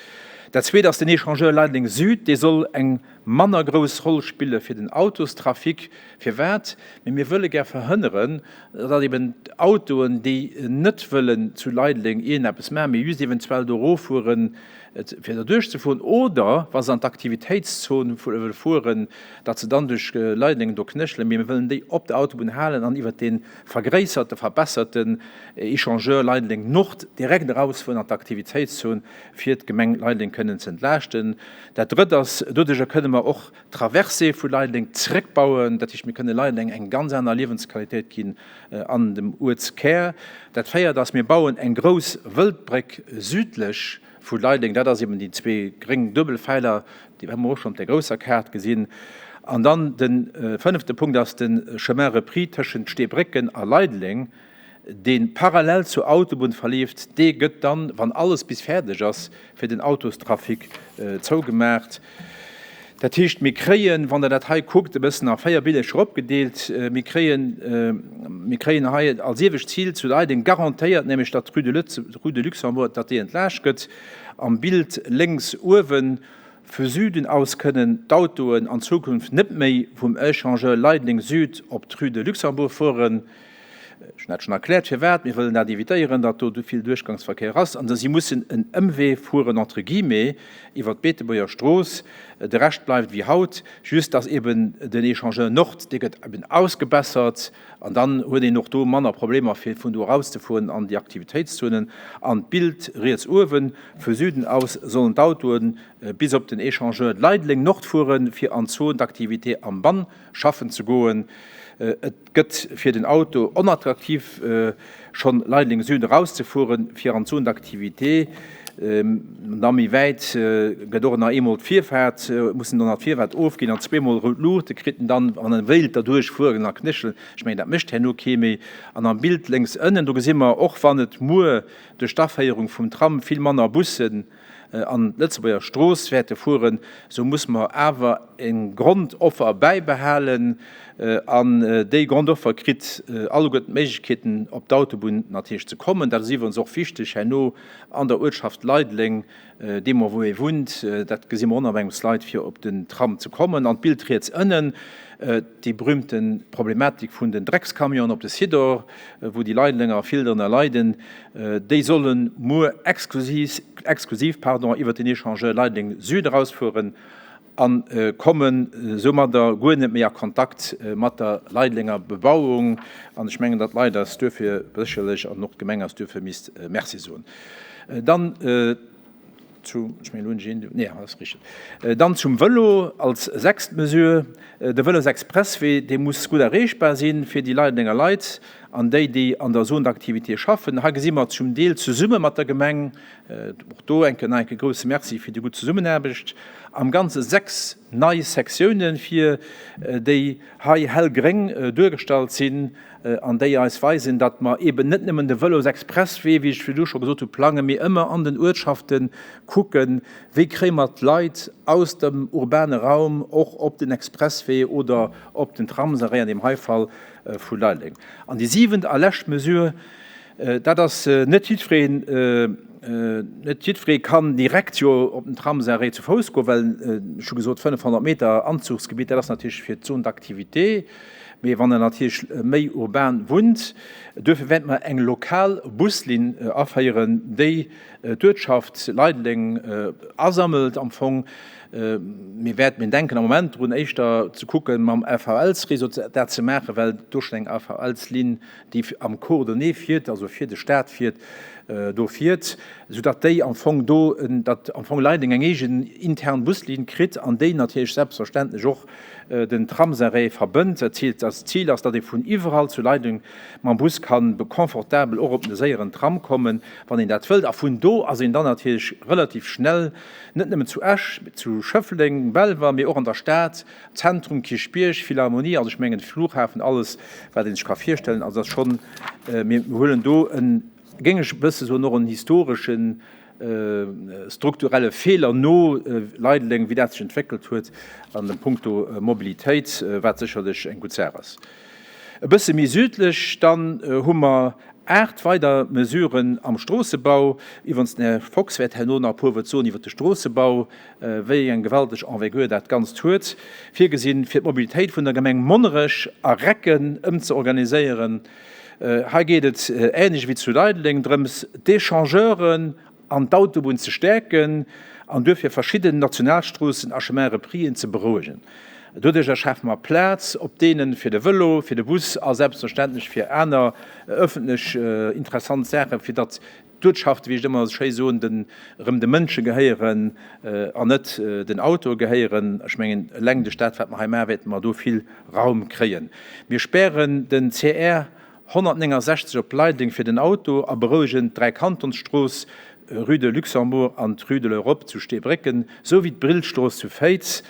A: Dat Zweet ass den Echangeur Leideleng Süd, dee soll eng manner grouss Roll spille fir den Autostrafic. Firwat? Mee mir wëlle gär verhënneren, datt eben d'Autoen, déi net wëllen zu Leideleng iergendeppes maachen, mee just eventuell do eroffueren, fir derduerch ze fueren, oder wa se an d'Aktivitéitszon wëlle fueren, datt se dann duerch Leideleng do knéchelen. Mee mir wëllen déi op der Autobunn halen an iwwert dee vergréisserte, verbesserten Echangeur Leideleng Nord direkt erausfueren an d'Aktivitéitszon, fir d'Gemeng Leideleng kënnen ze entlaaschten. Dat Drëtt ass, doduerjer kënne mer och d'Traversée vu Leideleng zeréckbauen. Dat heescht, mir kënne Leideleng eng ganz aner Liewensqualitéit ginn an dem Uertskär. Dat Véiert ass, mir bauen eng grouss Wëldbréck südlech vu Leideleng. Dat ass eben déi zwee gréng Duebelfäiler, déi hu mer och schonn op där grousser Kaart gesinn. An dann de fënnefte Punkt ass de Chemin repris tëschent Steebrécken a Leideleng. dee parallel zur Autobunn verleeft, dee gëtt dann, wann alles bis fäerdeg ass, fir den Autostrafic zougemaacht. Dat heescht, mir kréien, wann Der dat hei kuckt, e bëssen a 4 Billecher opgedeelt, mir kréien, mir kréien hei als iewescht Zil zu Leideng garantéiert, nämlech datt d'Rue de Rue de Luxembourg, datt déi entlaascht gëtt. Am Bild lénks uewen, Vu Süden aus kënnen d'Autoen an Zukunft net méi vum Echangeur Leideleng Süd op d'Rue de Luxembourg fueren. Ech hunn dat schonn erkläert, firwat. Mir wëllen dat evitéieren, datt do vill Duerchgangsverkéier ass an si mussen en Ëmwee fueren, entre guillemets, iwwer d'Beetebuerger Strooss. De Rescht bleift wéi haut, just datt eben den Echangeur Nord, dee gëtt eben ausgebessert an dann huet een och do manner Problemer, fir vun do erauszefueren an déi Aktivitéitszonen. An d'Bild riets uewen, Vu Süden aus sollen d'Autoe bis op den Echangeur Leideleng Nord fueren, fir an d'Zone d'activité am Bann schaffen ze goen. Et gëtt fir den Auto onattraktiv, schonn Leideleng Süd erauszefueren, fir an d'Zone d'activité. Da méi wäit gëtt och nach eemol d'Virfaart, muss en dann nach d'Virfaart ofginn an zweemol rout Luuchte kritt en dann, wann e wéilt derduerch fueren a knéchelen. Ech mengen, dat mécht herno kee méi. An am Bild lénks ënnen, do gesi mer, och wann et muer duerch d'Aféierung vum Tram vill manner Bussen an d'Lëtzebuerger Strooss wäerte fueren, sou muss mer awer eng Grondoffer bäibehalen. An déi Grondoffer kritt alleguerten d'Méiglechkeeten, op d'Autobunn natierlech ze kommen. Dat ass iwwerens och wichteg herno an der Uertschaft Leideleng, deemno wou ee wunnt, dat gesi mer och nach op engem Slide, fir op den Tram ze kommen. An d'Bild riets ënnen, déi berühmte Problematik vun den Dreckscamionen op de Sidor, wou déi Leidelenger vill drënner leiden, déi solle muer exklusiv, exklusiv, pardon, iwwert den Echangeur Leideleng Süd erausfueren a komme soumadder guer net méi a Kontakt mat der Leidelenger Bebauung. An ech mengen, datt d'Leit eis duerfir sécherlech an och d'Gemeng eis duerfir misst Merci soen. Dann zu, ech mengen, elo hunn ech een, nee, ass richteg. Dann zum Vëlo als sechst Mesure, De Vëlosexpresswee, dee muss gutt erreechbar si fir déi Leidenger Leit an déi, déi an der Zone d'activité schaffen. Hei gesi mer zum Deel zesumme mat der Gemeng, och do enke nach enke grouse Merci fir déi gutt Zesummenaarbecht, am Ganze 6 nei Sektiounen fir déi hei hellgréng duergestallt sinn an déi eis weisen, datt mer eeben net nëmmen de Vëlosexpresswee, wéi ech virdu scho gesot hu, plangen, mee ëmmer an den Uertschafte kucken, wéi kréie mer d'Leit aus dem urbane Raum och op den Expresswee oder op den Tramsarrêt, an deem hei Fall vu Leideleng. An déi siwent a lescht Mesure, Dat ass net jiddwereen, net jiddweree kann direkt jo op den Tramsarrêt zu Fouss goen, well, ech hu gesot, 500 Meter Anzuchsgebitt, dat ass natierlech fir d'Zone d'activité. Mee wann en natierlech méi urban wunnt, duerfir wäerte mer eng lokal Buslinn aféieren, déi d'Uertschaft Leideleng asammelt am Fong. Mir wäerten, mir denken am Moment drun, éischter ze kucken, mam FHLs-Réseau dat ze maachen, well do schonn eng FHLs-Linn déi am Coordonné fiert, also fir de Staat fiert, do fiert, soudatt déi am Fong do, datt am Fong Leideleng eng eegen intern Buslinn kritt an déi natierlech selbstverständlech och den Tramsarrêt verbënnt. Dat Zil, dat Zil ass, datt ee vun iwwerall zu Leideleng mam Bus ka confortabel och op de séieren Tram kommen, wann een dat wëllt. A vun do ass een dann natierlech relativ schnell net nëmmen zu Esch, zu Schëffleng, Belval, mee och an der Stad, Zentrum, Kierchbierg, Philharmonie, also ech mengen Flughafen, alles wat een sech ka virstellen. Also dat ass schonn, mir huelen do en, géing ech e bësse soen, och en historeschen, strukturelle Feeler no Leideleng, wéi dat sech entwéckelt huet an dem Punkto Mobilitéit, wat sécherlech eng gutt Saach ass. E bësse méi südlech dann hu mer 8 weider Mesuren am Stroossebau. Iwwerens den Här Fox wäert herno nach e puer Wuert soen iwwert de Stroossebau, wéi eng gewalteg Envergure dat Ganzt huet. Virgesinn, fir d'Mobilitéit vun der Gemeng Monnerech a Recken ëmzeorganiséieren. Hei geet et, änlech wéi zu Leideleng, drëms, d'Echangeuren an d'Autobunn ze stäerken an duerfir verschidden Nationalstroossen a Chemin-reprisen ze berouegen. Doduercher schafe mer Plaz op deene fir de Vëlo, fir de Bus a selbstverständlech fir aner ëffentlech interessant Saachen, fir datt d'Uertschaften, wéi ech et ëmmer schéi soen, den erëm de Mënsche gehéieren an net den Autoe gehéieren. Ech mengen, eleng duerch dat, wat mer hei maachen, wäerte mer do vill Raum kréien. Mir spären den CR 169 op Leideleng fir den Auto a berouegen d'Dräikantonsstrooss, Rue de Luxembourg an d'Rue de l'Europe zu Steebrécken, sou wéi d'Brillstrooss zu Féiz.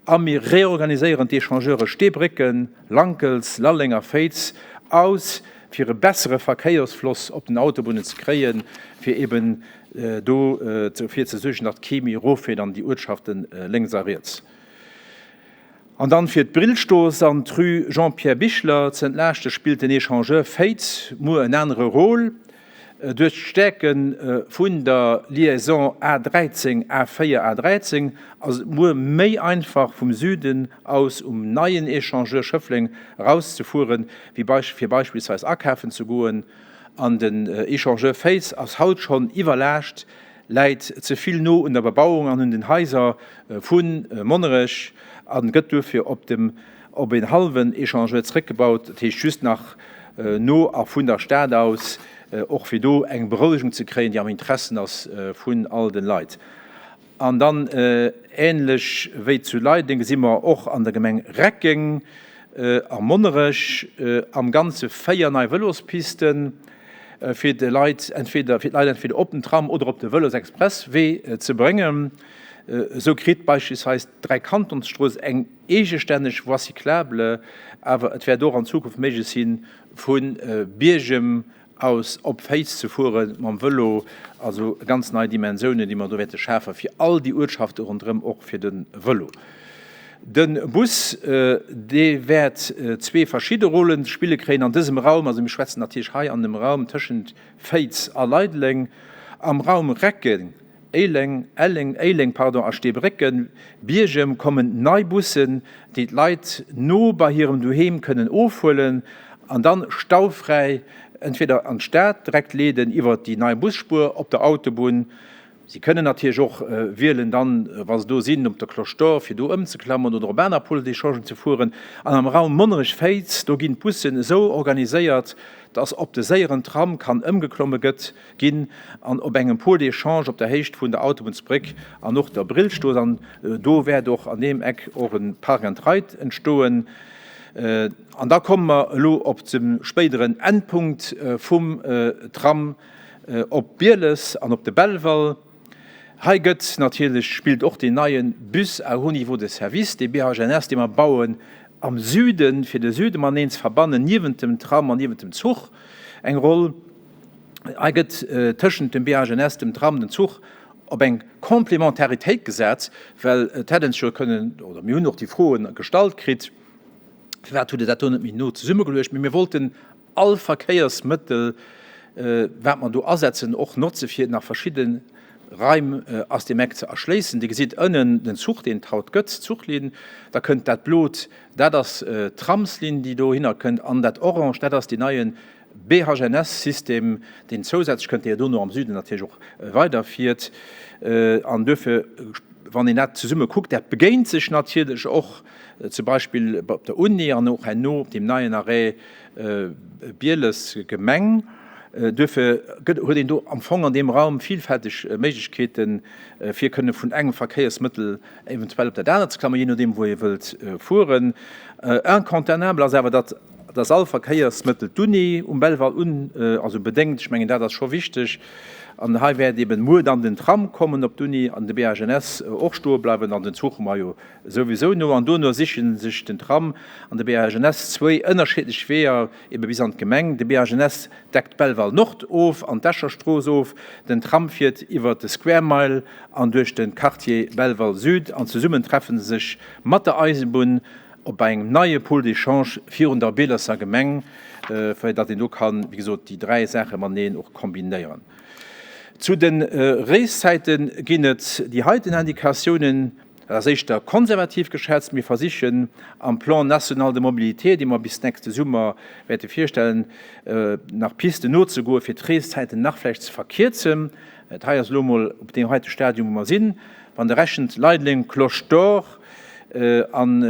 A: A mir reorganiséieren d'Echangeure Steebrécken, Lankels, Lalleng a Féiz aus, fir e bessere Verkéiersfloss op den Autobunnen ze kréien, fir eben do dofir ze suergen, datt kee méi eroffiert an déi Uertschaften lénks a riets. An dann, fir d'Brillstrooss an d'Rue Jean-Pierre Bichler ze entlaaschten, spillt den Echangeur Féiz muer en anere Rôle. Duerch d'Stäerke vun der Liaison A 13, A 4, A 13 ass et muer méi einfach vum Süden aus um neien Echangeur Schëffleng erauszefueren, wéi fir beispillsweis akafen ze goen. An den Echangeur Féiz ass haut schonn iwwerlaascht, läit ze vill no un der Bebauung an un den Haiser vu Monnerech a gëtt duerfir op dem op een hallwen Echangeur zréckgebaut, dat heescht just nach no a vun der Stad aus, och fir do eng Berouegung ze kréien, déi am Interessen ass vun all den Leit. An dann ähnlech wéi zu Leideng gesi mer och an der Gemeng Reckeng a Monnerech am Ganze 4 nei Vëlospisten, fir de Leit entweder fir d'Leit entweder op den Tram oder op de Vëlosexpresswee ze bréngen. Esou kritt beispillsweis d'Dräikantonsstrooss eng eegestänneg Voie cyclable, awer et wäert och an Zukunft méiglech sinn, vu Biergem aus op Féiz ze fuere mam Vëlo. Also ganz nei Dimensiounen, déi mer do wäerte schafen, fir all déi Uertschafte ronderëm, och fir de Vëlo. De Bus, dee wäert zwee verschidde Rôlen spille kréien an dësem Raum. Also mir schwätzen natierlech hei an dem Raum tëschent Féiz a Leideleng. Am Raum Reckeng Éileng, Elleng, Éileng, pardon, a Steebrécken, Biergem kommen nei Bussen, déi d'Leit no bei hirem Doheem kënnen ofhuelen an dann staufräi entweder an d'Stad direkt leeden iwwert déi nei Busspuer op der Autobunn. Si kënnen natierlech och wielen dann, wa se do sinn, op der Cloche d'Or fir do ëmzeklammern oder op aner Pôles d'échangen ze fueren. An am Raum Monnerech-Féiz, do ginn d'Bussen esou organiséiert, dass op de séieren Tram kann ëmgeklomme gëtt, ginn an op engem Pôle d'échange op der Héicht vun der Autobunnsbréck an och der Brillstrooss an do wäert och an deem Eck och e Park and Ride entstoen. An da komme mer elo op de spéideren Endpunkt vum Tram op Bieles an op de Belval. Hei gëtt natierlech, spillt och deen neie Bus à haut niveau de service, dee BHNS, dee mer bauen am Süden, fir de Süde mateneen ze verbannen, niewent dem Tram an niewent dem Zuch, eng Roll. Hei gëtt tëschent dem BHNS, dem Tram, dem Zuch op eng Complémentaritéit gesat, well et hätt een sech jo kënnen, oder mir hunn och déi Froe gestallt kritt, Firwat hutt Der dat do net méi no zesummegeluecht? Mee mir wollten all Verkéiersmëttel, wat mer do asetzen, och notze fir nach verschidde Raim aus deem Eck ze erschléissen. Dir gesitt ënnen den Zuch, deen et haut gëtt, d'Zuchlinn. Da kënnt dat Blot, dat ass d'Tramslinn, déi dohinner kënnt, an dat Orange, dat ass deen neie BHNS-System, deen zousätzlech kënnt, dee jo dono am Süden natierlech och weiderfiert. An duerfir, wann een dat zesumme kuckt, dat begéint sech natierlech och zum Beispill op der Uni an och herno op deem neien Arrêt Bieles Gemeng. Duerfir gëtt, huet een do am Fong an deem Raum vielfälteg Méiglechkeeten, fir kënne vun engem Verkéiersmëttel eventuell op dat anert ze klammen, jee nodeem wou ee wëllt fueren. Incontournable ass awer, datt dass all Verkéiersmëttel d'Uni um Belval un, also bedéngt. Ech mengen, dat ass scho wichteg. An hei wäert eben muer dann den Tram kommen op d'Uni an de BHNS och stoe bleiwen an den Zuch hu mer jo souwisou no. An dono siche sech den Tram an de BHNS zwéi ënnerschiddlech Weeër ebe bis an d'Gemeng. De BHNS deckt Belval Nord of an d'Escher Strooss of. Den Tram fiert iwwer de Square Mile an duerch de Quartier Belval Sud an zesummen treffe se sech mat der Eisebunn op bei engem neie Pôle d'échange virun der Bieleser Gemeng, fir datt een do kann, wéi gesot, déi dräi Saache mateneen och kombinéieren. Zu de Reeszäite ginn et déi heiten Indikatiounen, dat ass éischter konservativ geschätzt. Mir versichen am Plan national de mobilité, dee mer bis nächste Summer wäerte virstellen, nach Pisten nozegoen, fir d'Reeszäiten nach vläicht ze verkierzen. Dat hei ass elo emol op deem heite Stadium, wou mer sinn. Wann Der rechent, Leideleng, Cloche d'Or, an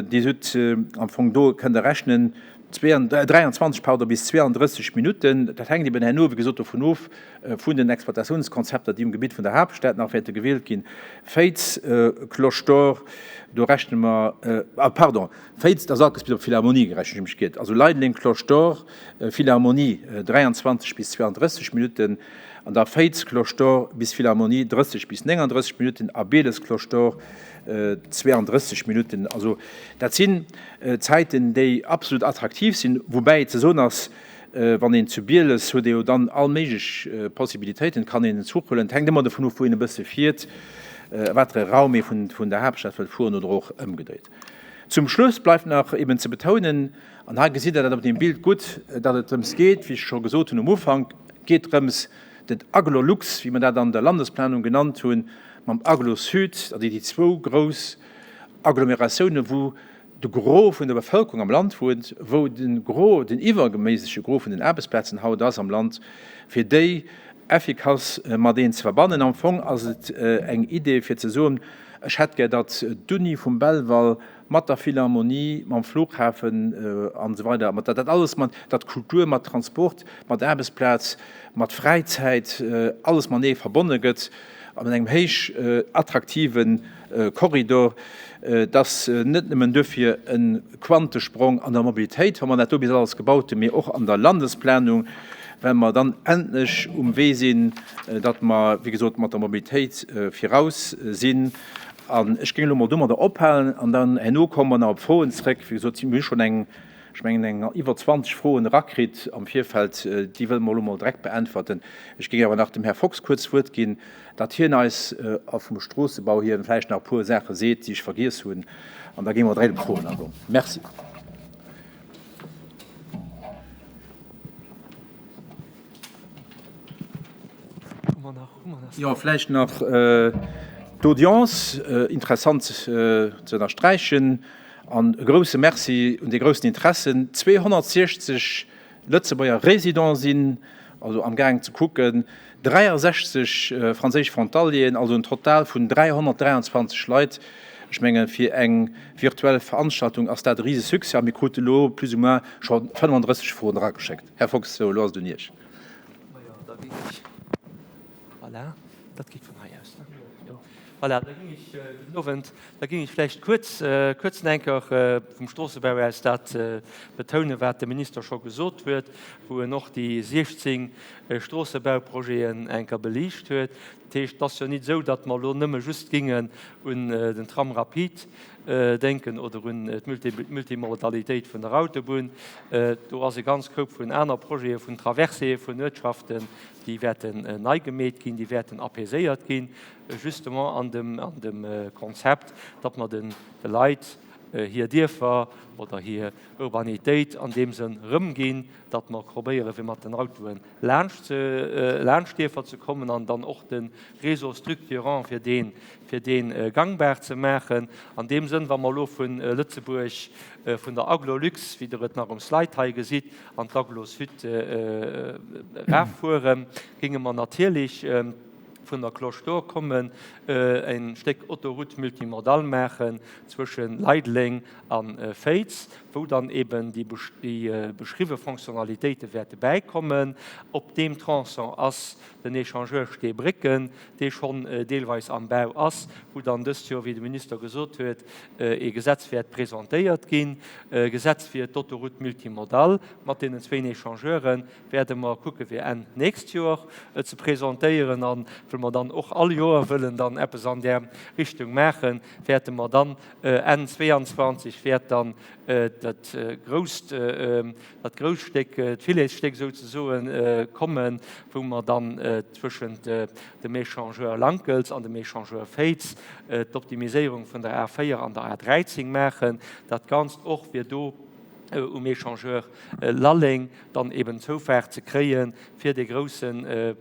A: Dir hutt am Fong do, kënnt Der rechnen, 23, pardon, bis 32 Minutten. Dat hänkt eben herno, wéi gesot, dovun of, vun den Exploitatiounskonzepter, déi um Gebitt vun der Haaptstad nach wäerte gewielt ginn. Féiz, Cloche d'Or, do rechne mer, ah, pardon, Féiz, da Salkes bis op Philharmonie gerechent, ech hu mech giert, also Leideleng, Cloche d'Or, Philharmonie 23 bis 32 Minutten. An da Féiz, Cloche d'Or bis Philharmonie 30 bis 39 Minutten a Bieles, Cloche d'Or 32 Minutten. Also dat sinn Zäiten, déi absolut attraktiv sinn, woubäi ze soen ass, wann een zu Bieles huet ee jo dann all méiglech Possibilitéiten, et kann een en Zuch huelen, et hänkt ëmmer dovun of, wou een e bësse fiert, a wat fir e Raum ee vun der Haaptstad wëllt fueren oder och ëmgedréit. Zum Schluss bleift nach eben ze betounen, an hei gesitt Der dat op deem Bild gutt, datt et drëms geet, wéi ech scho gesot hunn um Ufank. Geet drëms, den Agglo-Lux, wéi mer dat an der Landesplanung genannt hunn, mam Agglo-Sud, dat sinn déi zwou grouss Agglomeratiounen, wou de Gros vun der Bevëlkerung am Land wunnt, wou de Gros, den iwwergeméissege Gros vun den Aarbechtsplazen haut ass am Land, fir déi effikass mateneen ze verbannen. Am Fong ass et eng Idee fir ze soen, ech hätt gär, datt d'Uni vum Belval mat der Philharmonie, mam Flughafen an esou weider, mat dat alles, mat datt Kultur mat Transport, mat Aarbechtsplaz, mat Fräizäit, alles matenee verbonne gëtt an engem héich attraktive Korridor. Et ass net nëmmen duerfir e Quantesprong an der Mobilitéit, wa mer dat do bis alles gebaut hunn, mee och an der Landesplanung, well mer dann endlech um Wee sinn, datt mer, wéi gesot, mat der Mobilitéit viraus sinn. An ech géing elo mol domadder ophalen an dann herno komme mer nach op d'Froen zréck. Wéi gesot, mir hu schonn eng, ech mengen eng iwwer 20 Froen erakritt am Virfeld. Déi wëlle mer elo mol direkt beäntwerten. Ech géing awer nach dem Här Fox kuerz d'Wuert ginn, datt hien eis a vum Stroossebau hier vläicht nach e puer Saache seet, déi ech vergiess hunn. An da géinge mer direkt op d'Froen agoen. Merci. Jo, vläicht nach d'Audience, interessant ze ënnersträichen. An e grouse Merci un dee groussen Interesse. 260 Lëtzebuerger Résidents sinn also am Gaang ze kucken, 63 franséisch Frontalieren, also en Total vun 323 Leit. Ech mengen, fir eng virtuell Veranstaltung ass dat e rise Succès a mir krute lo plus ou moins scho 35 Froen erageschéckt. Här Fox, sou, elo ass et un Iech.
B: Majo, da géing ech, voilà, dat geet vun hei aus, ne? Jo. Voilà, da géing ech, gudden Owend, da géing ech vläicht kuerz, kuerz nach eng Kéier vum Stroossebau aus dat betounen, wat de Minister scho gesot huet, wou en och déi 16 Stroossebauprojeten eng Kéier beliicht huet. Dat heescht, et ass jo nit esou, datt mer elo nëmme just gingen un den Tram rapide denken oder un d'Multimodalitéit vun der Autobunn. Do ass e ganz Koup vun aner Projete vun Traverséeë vun Uertschaften, déi wäerten nei gemeet ginn, déi wäerten apaiséiert ginn, justement an dem Konzept, datt mer de Leit hir Dierfer oder hir Urbanitéit an deem Sënn erëmginn, datt mer probéiere fir mat den Autoen laanscht laanscht d'Dierfer ze kommen an dann och de Réseau structurant fir dee fir dee gangbar ze maachen. An deem Sënn, wa mer elo vu Lëtzebuerg, vun der Agglo Lux, wéi Der et nach um Slide hei gesitt, an d'Agglo Sud eraffueren, géinge mer natierlech vun der Cloche d'Or kommen, e Stéck Autoroute multimodale maachen zwësche Leideleng a Féiz, wou dann eben déi beschriwwe Fonctionnalitéite wäerte bäikommen. Op deem Tronçon ass den Échangeur Steebrécken, dee schonn deelweis am Bau ass, wou dann dëst Joer, wéi de Minister gesot huet, ee Gesetz wäert presentéiert ginn, e Gesetz fir d'Autoroute multimodale mat deenen zwéin Échangeuren, wäerte mer kucke fir Enn nächst Joer ze presentéieren. A well mer dann och all Joer wëllen dann eppes an där Richtung maachen, wäerte mer dann Enn 22 wäert dann dat grousst, dat grousst Stéck, d'Filetsstéck souzesoen, kommen, wou mer dann zwëschent dem Échangeur Lankels an dem Échangeur Féiz d'Optimiséierung vun der A4 an der A13 maachen. Dat Ganzt och fir do um Échangeur Lalleng dann eben Zoufaart ze kréie fir dee grousse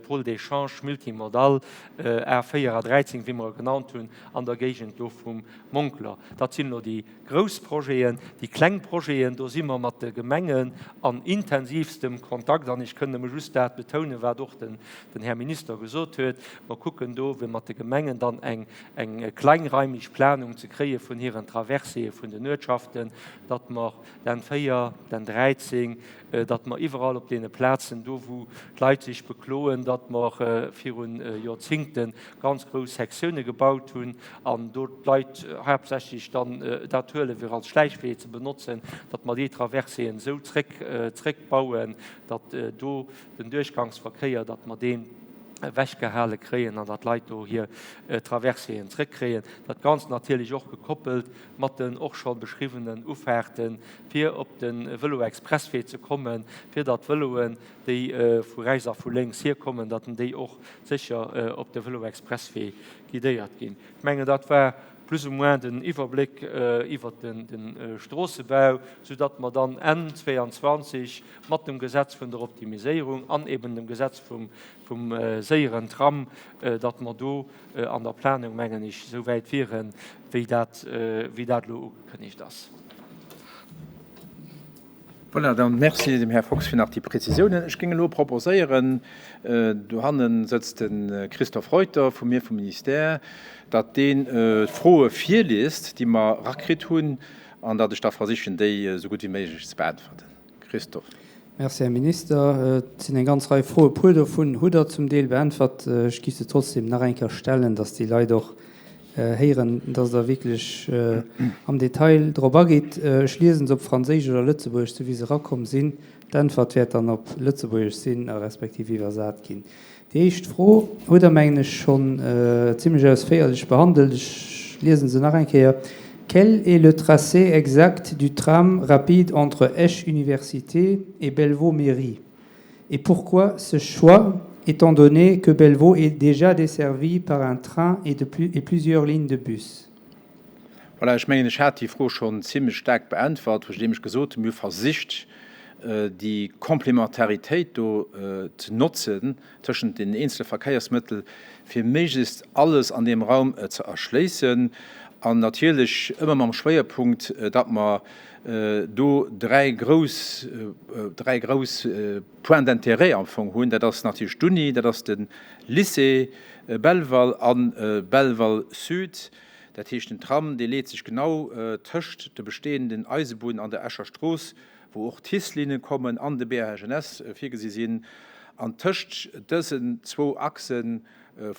B: Pôle d'échange multimodal A4, A13, wéi mer e genannt hunn, an der Géigend do vum Monkler. Dat sinn elo déi grouss Projeten. Déi kleng Projeten, do si mer mat de Gemengen an intensivstem Kontakt. An ech kënn nëmme just dat betounen, wat och den Här Minister gesot huet. Mer kucken do, fir mat de Gemengen dann eng kleinräumig Planung ze kréie vun hiren Traverséeë vun den Uertschaften, datt mer den 4, den 13, datt mer iwwerall op deene Plazen, do wou d'Leit sech bekloen, datt mer viru Joerzingte ganz grouss Sektioune gebaut hunn an do d'Leit haaptsächlech dann dat huelen, fir als Schläichwee ze benotzen, datt mer déi Traverséen esou zréck, zréckbauen, datt do den Duerchgangsverkéier, datt mer deen ewechgehale kréien an datt d'Leit do hir Traverséen zréckkréien. Dat Ganzt natierlech och gekoppelt mat den och scho beschriwwenen Ufaarten, fir op de Vëlo-Expresswee ze kommen, fir datt d'Vëloen, déi vu rechts a vu lénks hierkommen, datt déi och sécher op de Vëlo-Expresswee guidéiert ginn. Ech mengen, dat war. plus ou moins den Iwwerbléck iwwert de Stroossebau, soudatt mer dann Enn 22 mat dem Gesetz vun der Optimiséierung an eben dem Gesetz vum séieren Tram, datt mer do an der Planung, mengen ech, esou wäit wieren, wéi dat elo ugekënnegt ass.
A: Voilà, dann merci dem Här Fox fir nach déi Prezisiounen. Ech géing elo proposéieren, dohanne sëtzt de Christophe Reuter vu mir vum Ministère, datt deen d'Froe virliest, déi mer erakritt hunn, an datt ech da versichen, déi esou gutt wéi méiglech ze beäntwerten. Christophe.
C: Merci, Här Minister. Et sinn eng ganz Rei Froe. E puer dovun hutt Der zum Deel beäntwert. Ech géif se trotzdem nach eng Kéier stellen, datt déi Leit och héieren, dass Der wierklech am Detail drop agitt. Ech liesen se op Franséisch oder Lëtzebuergesch, sou wéi se erakomm sinn. D'Äntwert wäert dann op Lëtzebuergesch sinn a respektiv iwwersat ginn. Déi éischt Fro hutt Der, mengen ech, schonn zimlech ausféierlech behandelt. Ech liesen se nach eng Kéier, Quel est le tracé exact du tram rapide entre Esch-Université et Belvaux-Mairie? Et pourquoi ce choix, étant donné que Belvaux est déjà desservi par un train et, de plus, et plusieurs lignes de bus?
A: Voilà, ech mengen, ech hat déi Fro schonn zimlech staark beäntwert, wou ech nämlech gesot hunn, mir hu versicht, déi Komplementaritéit do ze notzen tëschent den eenzele Verkéiersmëttel, fir méiglechst alles an deem Raum ze erschléissen. An natierlech ëmmer mam Schwéierpunkt, datt mer do dräi grouss, dräi grouss Points d'intérêt am Fong hunn. Dat ass natierlech d'Uni, dat ass de Lycée Belval a Belval Sud. Dat heescht, den Tram, dee leet sech genau tëscht der bestehenden Eisebunn an der Escher Strooss, wou och d'TICE-Linne kommen an de BHNS virgesi sinn. An tëscht dësen zwou Achse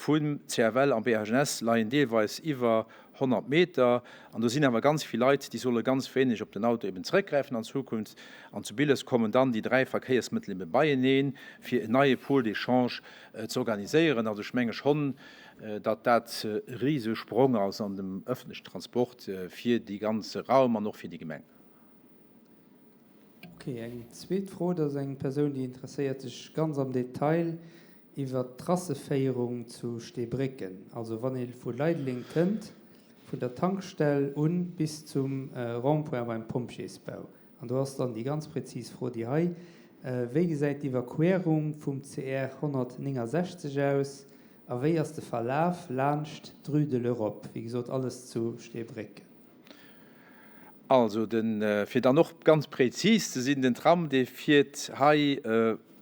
A: vum CFL an BHNS leien deelweis iwwer 100 Meter. An do sinn awer ganz vill Leit, déi solle ganz wéineg op den Auto eben zeréckgräifen an Zukunft. An zu Billers kommen dann déi dräi Verkéiersmëttel ebe beieneen, fir en neie Pôle d'échange ze organiséieren. Also ech menge schonn, datt dat e Risesprong ass an dem öffentlechen Transport fir dee ganze Raum an och fir déi Gemeng.
C: Ok, eng zweet Fro, dat ass eng Persoun, déi interesséiert sech ganz am Detail iwwert d'Trasseféierung zu Steebrécken, also wann ee vu Leideleng kënnt, vun der Tankstell un bis zum Rond-point beim Pompjeesbau. An do ass dann déi ganz präzis Fro déi hei, Wéi gesäit d'Iwwerquerung vum CR 169 aus a wéi ass de Verlaf laanscht d'Rue de l'Europe? Wéi gesot, alles zu Steebrécken.
A: Also, de, fir dann och ganz präzis ze sinn, den Tram, dee fiert hei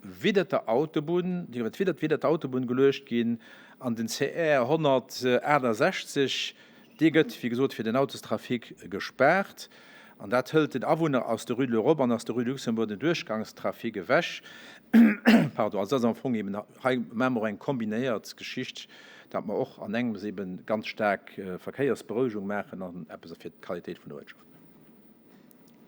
A: widder der Autobunn, déi huet widder widder d'Autobunn geluecht ginn an den CR 168, dee gëtt, wéi gesot, fir den Autostrafic gespaart. An dat hëlt den Awunner aus der Rue de l'Europe an aus der Rue de Luxembourg den Duerchgangstrafic ewech. Pardon. Also dat ass am Fong eben, hei maache mer och eng kombinéiert Geschicht, datt mer och an engems eben ganz staark Verkéiersberouegung maachen an eppes fir d'Qualitéit vun der Uertschaft.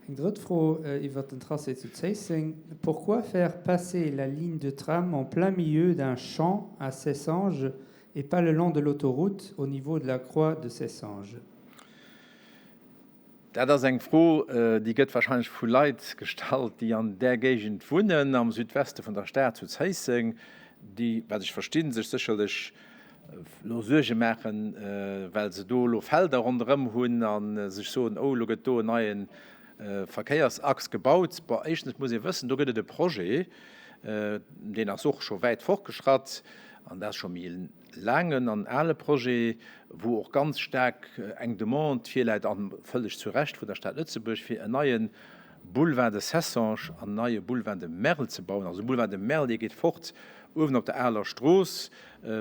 C: Eng drëtt Fro iwwert den Tracé zu Zéisseng, Pourquoi faire passer la ligne de tram en plein milieu d'un champ à Cessange et pas le long de l'autoroute au niveau de la croix de Cessange?
A: Dat ass eng Fro, déi gëtt wahrscheinlech vu Leit gestallt, déi an där Géigend wunnen, am Südweste vun der Stad, zu Zéisseng, déi, wat ech verstinn, sech sécherlech elo Suerge maachen, well se do elo Felder ronderëm hunn a sech soen, oh, elo gëtt do en neie Verkéiersachs gebaut. Bon, éischtens muss ee wëssen, do gëtt et e Projet, deen ass och scho wäit fortgeschratt an dat ass scho méi laangen an ale Projet, wou och ganz staark eng Demande virläit, a vëlleg zu Recht, vun der Stad Lëtzebuerg, fir en neie Boulevard de Cessange an en neie Boulevard de Merl ze bauen. Also de Boulevard de Merl, dee geet fort uewen op der aler Strooss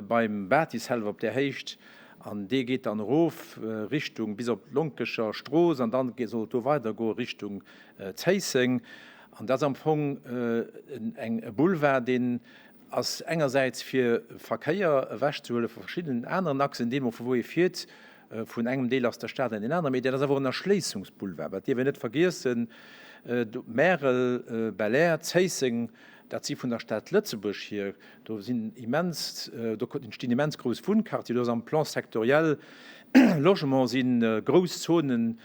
A: beim Bâtisselwer op där Héicht an dee geet dann erof Richtung bis op d'Lonkecher Strooss an dann soll et do weidergoe Richtung Zéisseng. An dat ass am Fong e Boulevard, deen ass engersäits fir Verkéier ewechzehuele vu verschiddenen aneren Achsen, deemno vu wou ee fiert, vun engem Deel aus der Stad an deen aneren, mee dat ass awer och en Erschléissungsboulevard, dat dierf een net vergiessen. Märel, Belair, Zéisseng, Dat si vun der Stad Lëtzebuerg hier, do sinn immens, do entstinn immens grouss Wunnquartier, do ass am Plan sectoriel Logement si grouss Zonen,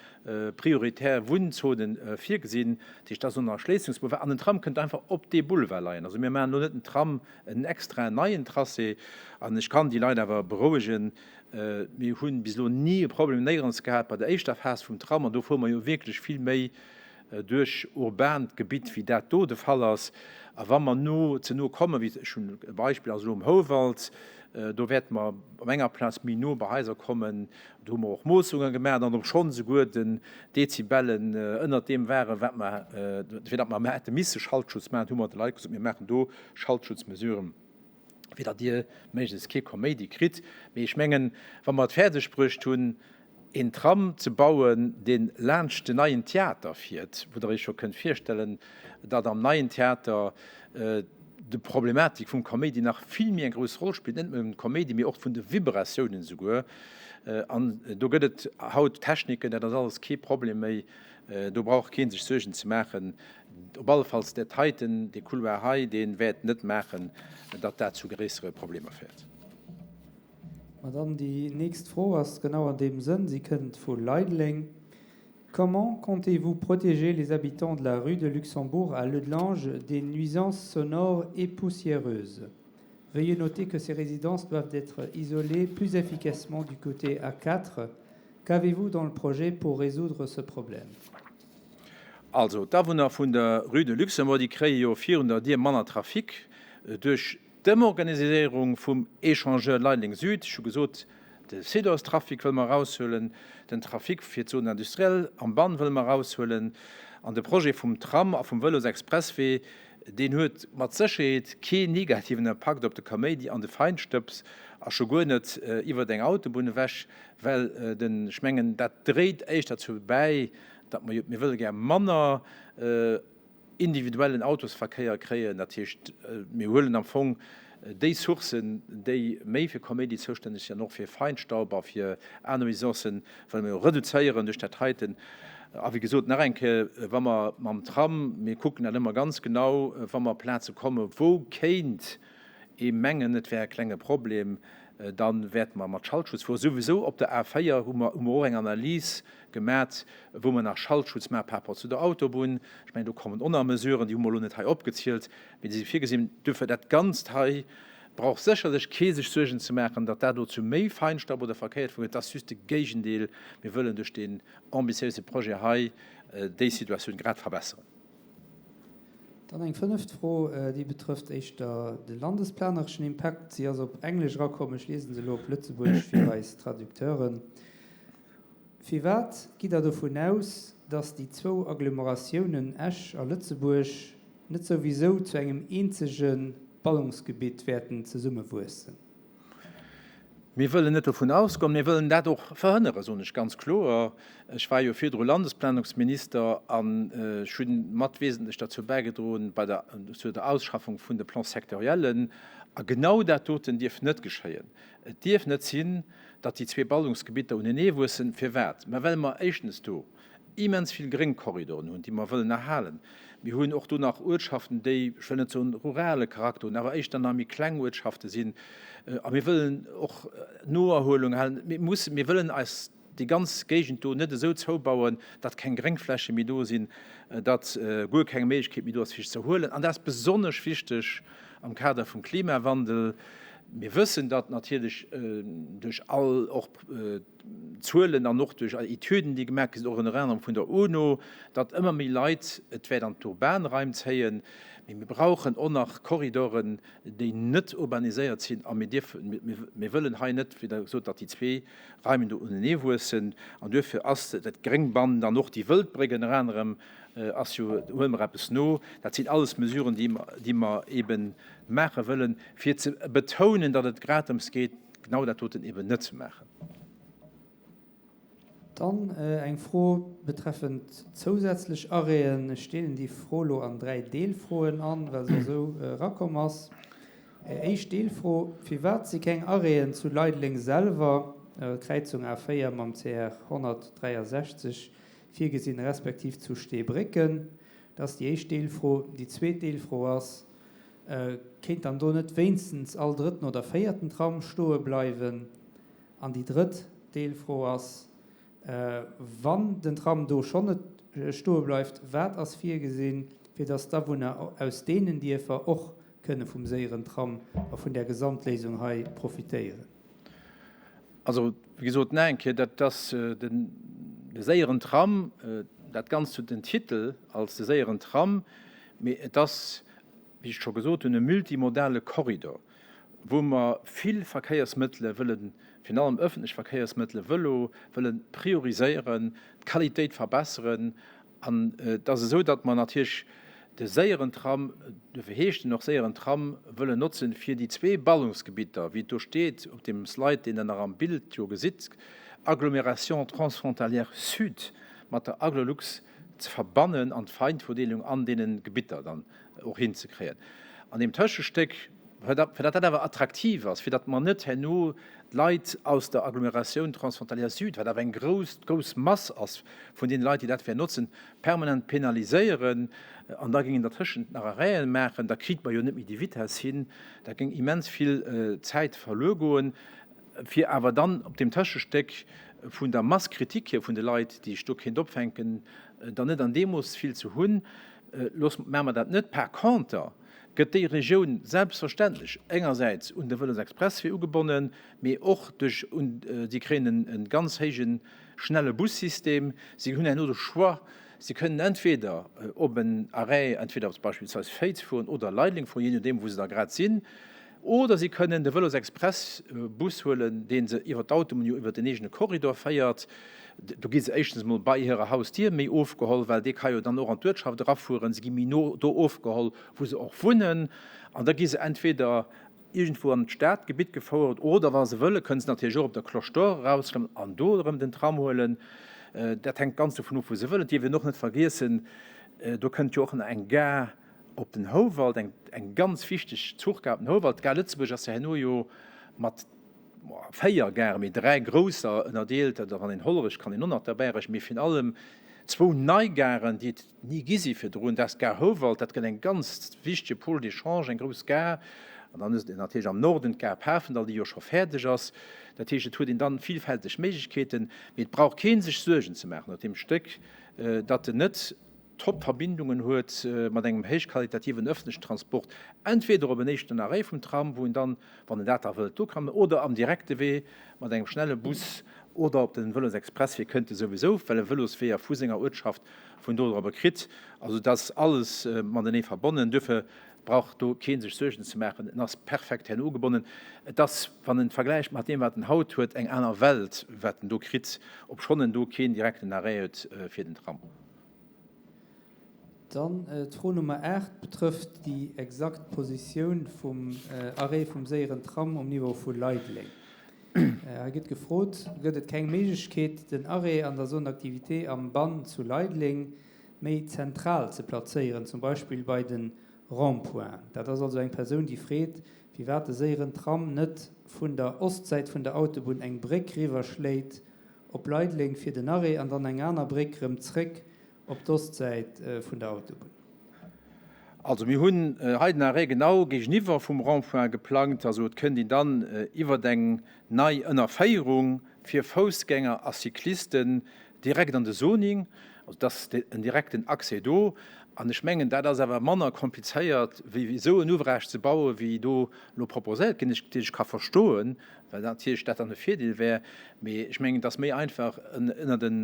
A: prioritär Wunnzonen virgesinn. Dat heescht, dat ass en Erschléissungsboulevard an den Tram kënnt einfach op dee Boulevard leien. Also mir maachen elo net den Tram en extraen neien Tracé. An ech kann déi Leit awer berouegen, Mir hu bis elo ni e Problem néierens gehat bei der éischter Phas vum Tram, an do fuere mer jo wierklech vill méi duerch urbaant Gebitt, wéi dat do de Fall ass. A wa mer no ze no kommen, wéi ech hunn e Beispill, also elo um Houwald, do wäerte mer op enger Plaz méi no bei Haiser kommen, do hu mer och Moossunge gemaach an obschonn souguer den Dezibellen ënnert deem waren, wat mer, fir datt mer hätte misse Schaltschutz maachen, hu mer de Leit gesot, mir maachen do Schaltschutzmesuren. fir datt Dir méiglechst kee Koméidi kritt. Mee ech mengen, wa mer et fäerdeg bruecht hunn, een Tram ze bauen, dee laanscht den Neien Theater fiert, wou Der Iech scho kënnt virstellen, datt am Neien Theater d'Problematik vum Koméidi nach vill méi eng grouss Roll spillt, net nëmmen Koméidi, mee och vun de Vibratiounen esouguer. An do gëtt et haut Techniken, dat ass alles kee Problem méi, do brauch kee sech Suergen ze maachen. Op alle Falls dat heiten, dee Couloir hei, dee wäert net maachen, datt dat zu gréissere Problemer féiert.
C: Ma dann déi nächst Fro ass genau an deem Sënn. Si kënnt vu Leideleng. Comment comptez-vous protéger les habitants de la rue de Luxembourg à Leudelange des nuisances sonores et poussiéreuses? Veuillez noter que ces résidences doivent être isolées plus efficacement du côté A4. Qu'avez-vous dans le projet pour résoudre ce problème?
A: Also, d'Awunner vun der Rue de Luxembourg, déi kréie jo virun der Dier manner Trafic duerch d'Ëmorganiséierung vum Échangeur Leideleng Süd. Ech hu gesot, de Cedors-Trafic wëlle mer eraushuelen, den Trafic fir d'Zone industrielle am Bann wëlle mer eraushuelen an de Projet vum Tram a vum Vëlosexpresswee, deen huet mat Sécherheet keen negativen Impakt op de Kaméidi an de Feinstëbs a scho guer net iwwert eng Autobunn ewech, well den, ech mengen, dat dréit éischter derzou bäi, datt mer jo, mir wëlle gär manner individuellen Autosverkéier kréien, dat heescht, mir huelen am Fong déi Sourcen, déi méi fir Kaméidi zoustänneg sinn an och fir Feinstaub a fir aner Nuisancen, wëlle mer jo reduzéieren duerch dat heiten. A wéi gesot, nach eng Kéier, wa mer mam Tram, mir kucken dat ëmmer ganz genau, wa mer op Plaze kommen, wou kéint ee mengen, et wär e klenge Problem, da wäerte mer mat Schaltschutz fueren. Souwisou op der A 4 hu mer och eng Analys gemat, wou mer nach Schaltschutz maache par rapport zu der Autobunn. Ech mengen, do kommen och nach Mesuren, déi hu mer elo net hei opgezielt, mee déi si virgesinn. Duerfir dat Ganzt hei brauch sécherlech kee sech Suergen ze maachen, datt dat do zu méi Feinstaub oder Verkéiert féiert. Et ass just de Géigendeel. Mir wëllen duerch deen ambitiéise Projet hei déi Situatioun grad verbesseren.
C: Dann eng fënneft Fro, déi betrëfft éischter de landesplanereschen Impakt. Si ass op Englesch erakomm, ech liese se elo op Lëtzebuergesch fir eis Traducteuren. Firwat gitt Der dovun aus, datt déi zwou Agglomeratiounen Esch a Lëtzebuerg net souwisou zu engem eenzege Ballungsgebitt wäerten zesummewuessen?
A: Mir wëllen net dovun ausgoen, mir wëllen dat och verhënnere, soen ech ganz kloer. Ech war jo virdru Landesplanungsminister an ech hu mat wesentlech derzou bäigedroen bei der, zu der Ausschaffung vun de Plans sectoriellen. A genau dat doten dierf net geschéien. Et dierf net sinn, datt déi zwee Ballungsgebitter unenee wuessen. Firwat? Mä well mer éischtens do immens vill gréng Korridoren hunn, déi mer wëllen erhalen. Mir hunn och do nach Uertschaften, déi, ech wëll net soen rurale Charakter hunn, awer éischter nach méi kleng Uertschafte sinn. A mir wëllen och Noerhuelung halen. Mir mussen, mir wëllen eis déi ganz Géigend do net esou zoubauen, datt keng Gréngfläche méi do sinn, datt guer keng Méiglechkeet méi do ass, fir sech ze erhuelen. An dat ass besonnesch wichteg am Kader vum Klimawandel. Mir wëssen, datt natierlech duerch all och Zuelen an och duerch Etüden, déi gemaach gi sinn, och ënner anerem vun der UNO, datt ëmmer méi Leit et wäert an d'urban Raim zéien. Mee mir brauchen och nach Korridoren, déi net urbaniséiert sinn. A mir dierfen, mir wëllen hei net, wéi Der gesot, datt déi zwee Reimen do unenee wuessen. An duerfir ass dat Gréngbann dann och déi Wëldbréck ënner anerem ass jo, huele mer eppes no. Dat sinn alles Mesuren, déi mer, déi mer eebe maache wëllen, fir ze betounen, datt et grad drëms geet, genau dat doten eeben net ze maachen.
C: Dann eng Fro betreffend zousätzlech Arrêten. Ech deelen déi Fro elo an dräi Deelfroen an, well se esou erakomm ass. Éischt Deelfro, Firwat si keng Arrêten zu Leideleng selwer, Kräizung A4 mam CR 163, virgesinn, respektiv zu Steebrécken? Dat ass déi éischt Deelfro. Déi zweet Deelfro ass. Kéint dann do net wéinstens all drëtten oder véierten Tram stoe bleiwen? An déi drëtt Deelfro ass, Wann den Tram do schonn net stoe bleift, wat ass virgesinn, fir datt d'Awunner aus deenen Dierfer och kënne vum séieren Tram a vun där Gesamtléisung hei profitéieren?
A: Also, wéi gesot, nach eng Kéier, dat ass de séieren Tram, dat Ganzt huet den Titel als de séieren Tram, mee et ass, wéi ech scho gesot hunn, e multimodale Korridor, wou mer vill Verkéiersmëttele wëllen, virun allem öffentlech Verkéiersmëttele, Vëlo, wëlle prioriséieren, d'Qualitéit verbesseren. An et ass esou, datt mer natierlech de séieren Tram, duerfir heescht en och séieren Tram, wëllen notzen, fir déi zwee Ballungsgebitter, wéi et do steet op deem Slide, deen Der nach am Bild jo gesitt, Agglomération transfrontalière sud mat der Aglolux ze verbannen an d'Feindverdeelung an deene Gebitter dann och hinzekréien. An deem Tëschestéck, fir datt dat awer attraktiv ass, fir datt mer net herno d'Leit aus der Agglomératioun transfrontalière sud, wat awer eng grouss, grouss Mass ass vun deene Leit, déi dat wäer notzen, permanent penaliséieren an da géingen dertëschent nach Arrêten maachen, da kritt mer jo net méi déi Vitess hin, da géing immens vill Zäit verluer goen. Fir awer dann op deem Tëschestéck vun der Masse critique hier vun de Leit, déi ech do kéint opfänken, dann net an deem Mooss vill ze hunn, looss, maache mer dat net. Par conter gëtt déi Regioun selbstverständlech engersäits un de Vëlosexpresswee ugebonnen, mee och duerch un, si kréien e ganz héijen, schnelle Bussystem. Si hunn herno de Choix, si kënnen entweder op en Arrêt, entweder op beispillsweis Féiz fueren oder Leideleng fueren, jee nodeem wou se da grad sinn. Oder si kënnen de Vëlosexpress-Bus huelen, dee se iwwer d'Autobunn jo iwwer den eegene Korridor féiert. Do gi se éischtens emol bei hirer Hausdier méi ofgeholl, well dee ka jo dann och an d'Uertschaft erafueren. Se gi méi no do ofgeholl, wou se och wunnen. An da gi se entweder iergendwou an d'Stadgebitt gefouert oder, wa se wëllen, kënnen se natierlech och op der Cloche d'Or erauskommen an do erëm den Tram huelen. Dat hänkt ganz dovun of, wou se wëllen. Et dierf een och net vergiessen, do kënnt jo och nach eng Gare Op den Houwald, eng eng ganz wichteg Zuchgare op den Houwald. D'Gare Lëtzebuerg ass jo herno jo mat 4 Garen, mee 3 grousser ënnerdeelt, dat wann een Hollerech kann een och nach derbäirechnen, mee virun allem zwou nei Garen, déi et ni gi si virdrun, dat ass d'Gare Houwald, dat gëtt eng ganz wichtege Pôle d'échange, eng grouss Gare, an dann hues de natierlech am Norden d'Gare Pafendall, déi jo scho fäerdeg ass. Dat heescht, et huet een dann villfälteg Méiglechkeeten, mee et brauch kee sech Suergen ze maachen op deem Stéck, datt en net top Verbindungen huet mat engem héichqualitativen öffentlechen Transport, entweder op en éischten Arrêt vum Tram, wou en dann, wann en dat da wëllt, do kann, oder am direkte Wee mat engem schnelle Bus oder op den Vëlosexpresswee kënnt e souwisou, well e Vëlosweeër vu senger Uertschaft vun do erop kritt. Also dat ass alles matenee verbonnen. Duerfir brauch do kee sech Suergen ze maachen. En ass perfekt herno ugebonnen. Et ass, wann en vergläicht mat deem, wat en haut huet, eng aner Welt, wat en do kritt, obschonn en do keen direkten Arrêt huet fir den Tram.
C: Dann d'Fro Nummer 8 betrëfft déi exakt Positioun vum Arrêt vum séieren Tram um Niveau vu Leideleng. Hei gëtt gefrot, Gëtt et keng Méiglechkeet, den Arrêt an der Zone d'activité am Bann zu Leideleng méi zentral ze plazéieren, zum Beispill bei de Rond-points? Dat ass also eng Persoun, déi freet, firwat de séieren Tram net vun der Ostsäit vun der Autobunn eng Bréck riwwerschléit Op Leideleng fir den Arrêt an dann eng aner Bréck rëm zréck op d'Ostsäit vun der Autobunn.
A: Also mir hunn hei den Arrêt genau géigeniwwer vum Rond-point geplangt. Also et kënnt een dann iwwert eng nei Ënnerféierung fir Foussgänger a Cyclisten direkt an de Zoning. Also et ass en direkten Accès do. An ech mengen, dat ass awer manner komplizéiert wéi esou en Ouvrage ze bauen, wéi do elo proposéiert ginn, deen ech ka verstoen, well natierlech dat dann e Virdeel wär, mee ech mengen, et ass méi einfach, ënner den,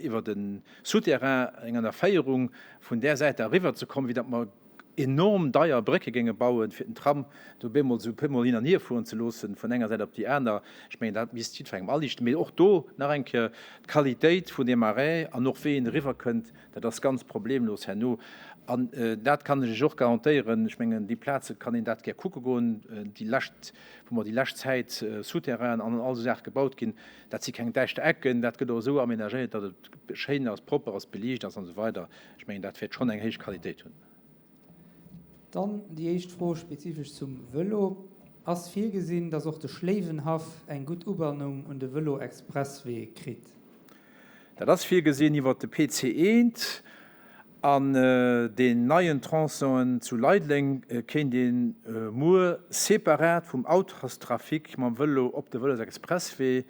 A: iwwer de Souterrain, eng Ënnerféierung vun där Säit da eriwwer ze kommen, wéi datt mer enorm deier Brécke géinge bauen, fir den Tram do bemol esou puermol hin an hier fueren ze loossen, vun enger Säit op déi aner. Ech mengen, dat misst jiddwerengem aliichten. Mee och do nach eng Kéier, d'Qualitéit vun deem Arrêt an och wéi een eriwwer kënnt, dat ass ganz problemlos herno. An dat kann ech Iech och garantéieren, ech mengen, déi Plaze kann een dat gär kucke goen, déi lescht wou mer déi lescht Zäit Souterrainen an all esou Saache gebaut ginn, dat si keng däischter Ecken, dat gëtt och esou aménagéiert, datt et schéin ass, propper ass, beliicht ass an esou weider. Ech mengen, dat wäert schonn eng héich Qualitéit hunn.
C: Dann déi éischt Fro spezifesch zum Vëlo. Ass virgesinn, datt och de Schléiwenhaff eng gutt Ubannung un de Vëlo-Expresswee kritt?
A: Dat ass virgesinn iwwert de PC 1. An deen neien Tronçonen zu Leideleng kéint ee muer separat vum Autostrafic mam Vëlo op de Vëlosexpresswee,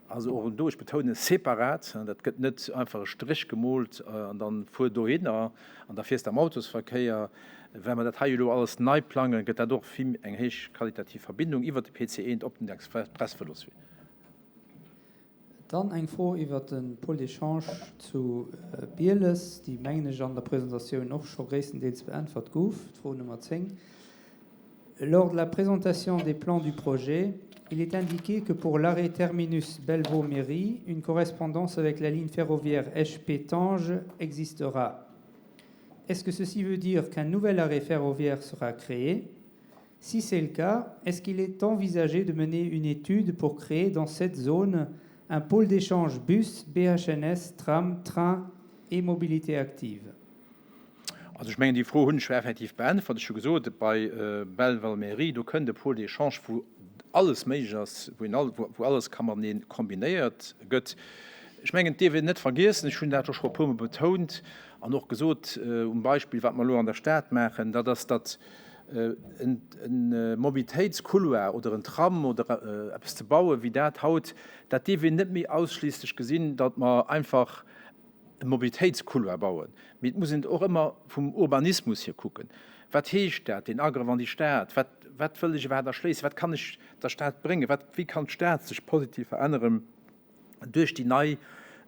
A: also och do, ech betounen, separat, dat gëtt net einfach e Stréch gemoolt an dann fuer dohinner an da fiers de am Autosverkéier. Well mer dat hei elo alles nei plangen, gëtt dat och vill eng héich qualitativ Verbindung iwwert de PC 1 op den Expressvëloswee.
C: Dann eng Fro iwwert de Pôle d'échange zu Bieles, déi, mengen ech, an der Presentatioun och scho gréisstendeels beäntwert gouf, d'Fro Nummer 10. Lors de la présentation des plans du projet, il est indiqué que pour l'arrêt terminus Bellevaux-Mairie, une correspondance avec la ligne ferroviaire Esch-Pétange existera. Est-ce que ceci veut dire qu'un nouvel arrêt ferroviaire sera créé Si c'est le cas, est-ce qu'il est envisagé de mener une étude pour créer dans cette zone un pôle d'échange bus, BHNS, tram, train et mobilité active?
A: Also ech mengen, déi Fro hunn ech jo effektiv beäntwert. Ech hu gesot, bei Belval-Mairie, do kënnt e Pôle d'échange, wou alles méiglech ass, wou een all, wou alles ka matenee kombinéiert gëtt. Ech mengen, et dierf een net vergiessen, ech hunn dat och scho e puermol betount an och gesot um Beispill, wat mer elo an der Stad maachen, dat ass, datt en Mobilitéitscouloir oder en Tram oder eppes ze bauen, wéi dat haut, dat dierf een net méi ausschliisslech gesinn, datt mer einfach e Mobilitéitscouloir bauen, mee et muss een et och ëmmer vum Urbanismus hier kucken. Wat heescht dat, deen Agrëff an déi Stad? Wat, wat wëll ech iwwerhaapt erschléissen? Wat kann ech der Stad bréngen? Wat, wéi kann d'Stad sech positiv veränneren? duerch déi nei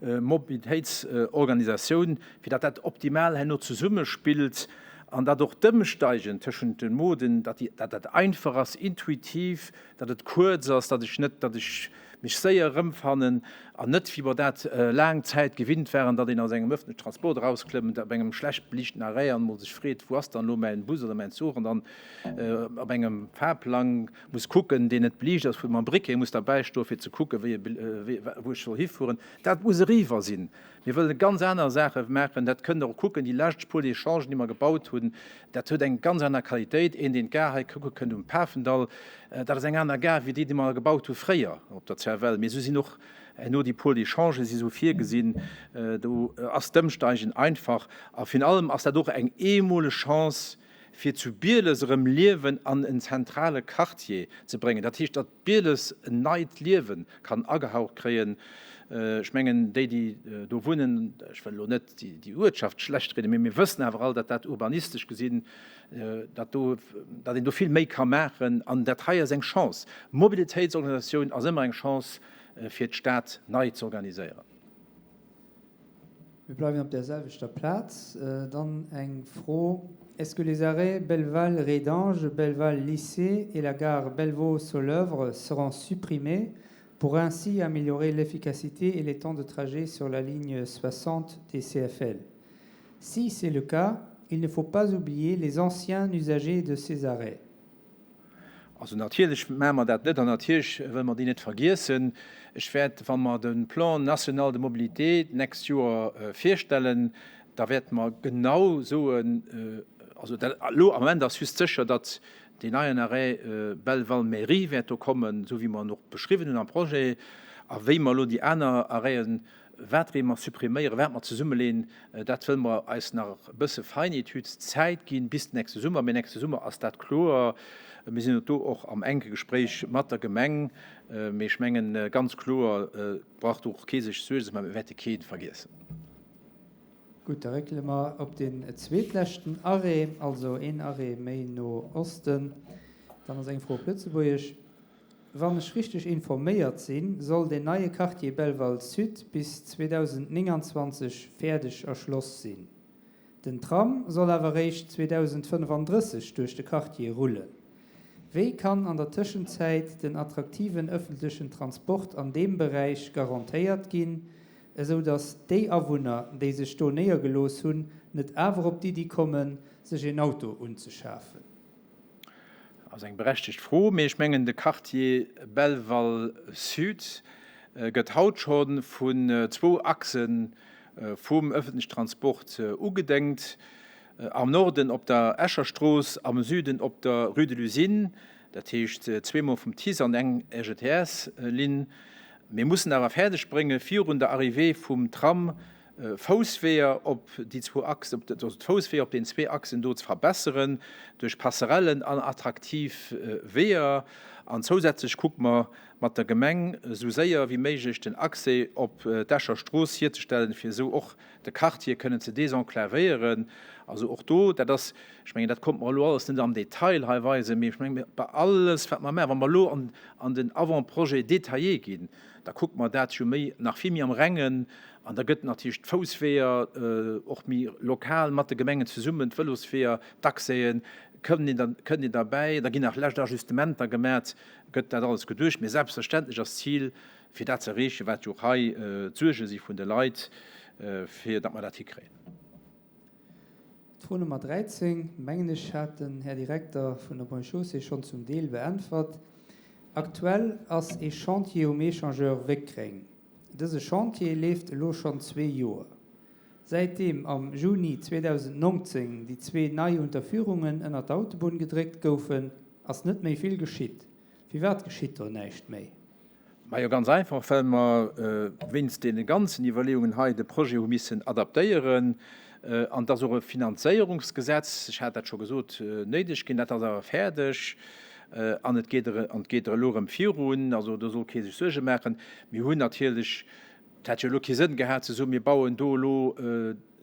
A: Mobilitéitsorganisatioun, fir datt dat optimal herno zesummespillt an datt och d'Ëmsteigen tëschent de Moden, datt dat einfach ass, intuitiv, datt et kuerz ass, datt ech net, datt ech mech séier erëmfannen an net, wéi mer dat laang Zäit gewinnt waren, datt een aus engem öffentlichen Transport erausklëmmt op engem schlecht beliichten Arrêt an emol sech freet, wou ass dann elo mäin Bus oder mäin Zuch an dann op engem Fahrplang muss kucken, deen net beliicht ass, wou mam Briquet muss derbäi stoen, fir ze kucken, wéi e, wou ech soll hifueren. Dat muss eriwwer sinn. Mir wëlle ganz aner Saache maachen. Dat kënnt Der och kucken, déi lescht puer Échangen, déi mer gebaut hunn, dat huet eng ganz aner Qualitéit. Een, deen d'Gare hei kucke kënnt um Pafendall, dat ass eng aner Gare wéi déi, déi mer gebaut hu fréier op der CFL. Mee esou sinn och herno déi puer Échangen si sou virgesinn. Do ass d'Ëmsteigen einfach. A virun allem ass dat och eng eemoleg Chance, fir zu Bieles erëm Liewen an en zentrale Quartier ze bréngen. Dat heescht, datt Bieles en neit Liewe kann agehaucht kréien. Ech mengen, déi, déi do wunnen, ech wëll elo net déi Uertschaft schlechtrieden, mee mir wëssen awer all, datt dat urbanistesch gesinn, datt do, datt een do vill méi ka maachen. An dat hei ass eng Chance. Mobilitéitsorganisatioun ass ëmmer eng Chance, fir d'Stad nei ze organiséieren.
C: Mir bleiwen op där selwechter Plaz. Dann eng Fro, Est-ce que les arrêts Belval-Rédange, Belval-Lycée et la gare Bellevaux-Soleuvre seront supprimés pour ainsi améliorer l'efficacité et les temps de trajet sur la ligne 60 des CFL? Si c'est le cas, il ne faut pas oublier les anciens usagers de ces arrêts.
A: Also natierlech maache mer dat net an natierlech wëlle mer déi net vergiessen. Ech wäert, wa mer de Plan national de mobilité d'nächst Joer virstellen, da wäerte mer genau soen, also dat elo am Moment ass just sécher, datt deen neien Arrêt Belval-Mairie wäert do kommen, esou wéi mer en och beschriwwen hunn am Projet, a wéi mer elo déi aner Arrêten Wat wéi mer suppriméieren, wat mer zesummeleen, dat wëlle mer eis nach e bësse Feinetüds Zäit ginn bis den nächste Summer. Mee nächste Summer ass dat kloer. Mir sinn och do och am enke Gespréich mat der Gemeng. Mee ech mengen, ganz kloer brauch do och kee sech Suergen ze maachen, mir wäerte kee vergiessen.
C: Gutt, da réckele mer op deen zweetleschten Arrêt, also een Arrêt méi no Osten. Dann ass eng Fro op Lëtzebuergesch. Wann ech richteg informéiert sinn, soll deen neie Quartier Belval Sud bis 2029 fäerdeg erschloss sinn. Den Tram soll awer réischt 2035 duerch de Quartier rullen. Wéi kann an der Tëschenzäit den attraktiven ëffentlechen Transport an deem Beräich garantéiert ginn, esou datt déi Awunner, déi sech do néiergelooss hunn, net awer op d'Iddi kommen, sech een Auto unzeschafen?
A: Ass eng berechtegt Fro, mee ech mengen de Quartier Belval Sud gëtt haut scho vun zwou Achse vum öffentlichen Transport ugedéngt, am Norden op der Escher Strooss, am Süden op der Rue de l'Usine, dat heescht zweemol vum TICE an eng RGTS-Linn. Mir mussen awer fäerdeg bréngen, virun der Arrivée vum Tram. Foussweeër op déi zwou Achsen, also d'Foussweeër op den zwee Achsen do ze verbesseren duerch Passerellen an attraktiv Weeër. An zousätzlech kucke mer mat der Gemeng esou séier wéi méiglech den Accès op d'Escher Strooss hierzestellen, fir esou och de Quartier kënnen ze desenclavéieren. Also och do, dat ass, ech mengen, dat konnt mer elo alles net am Detail hei weisen, mee ech mengen, bei alles wat mer maachen, wa mer elo an den Avant-projet détaillé ginn, da kucke mer dat jo méi, nach vill méi am Rengen an da gëtt natierlech d'Foussweeër och méi lokal mat de Gemengen zesummen, d'Vëlosweeër, d'Accèsen, kënnt een da, kënnt een derbäi, da ginn nach lescht Ajustementer gemat, gëtt dat alles geduecht. Mee selbstverständlech ass d'Zil, fir dat ze erreechen, wat jo och hei d'Suerge si vun de Leit, fir datt mer dat hikréien.
C: D'Fro Nummer 13, mengen ech, hat den Här Direkter vun der Ponts et Chaussées schonn zum Deel beäntwert. Aktuell ass ee Chantier um Echangeur Wéckreng. Dëse Chantier leeft elo schonn zwee Joer. Säitdeem am Juni 2019 déi zwee nei Unterführungen ënner d'Autobunn gedréckt goufen, ass net méi vill geschitt. Firwat geschitt do näischt méi?
A: Majo, ganz einfach, well mer wéinst deene ganzen Iwwerleeungen hei de Projet hu missen adaptéieren. An et ass och e Finanzéierungsgesetz, ech hat dat scho gesot, néideg ginn. Dat ass awer fäerdeg an et geet an et geet elo erëm virun. Also do soll kee sech Suerge maachen. Mir hunn natierlech, et hätt jo elo kee Sënn gehat ze soen, mir bauen do elo,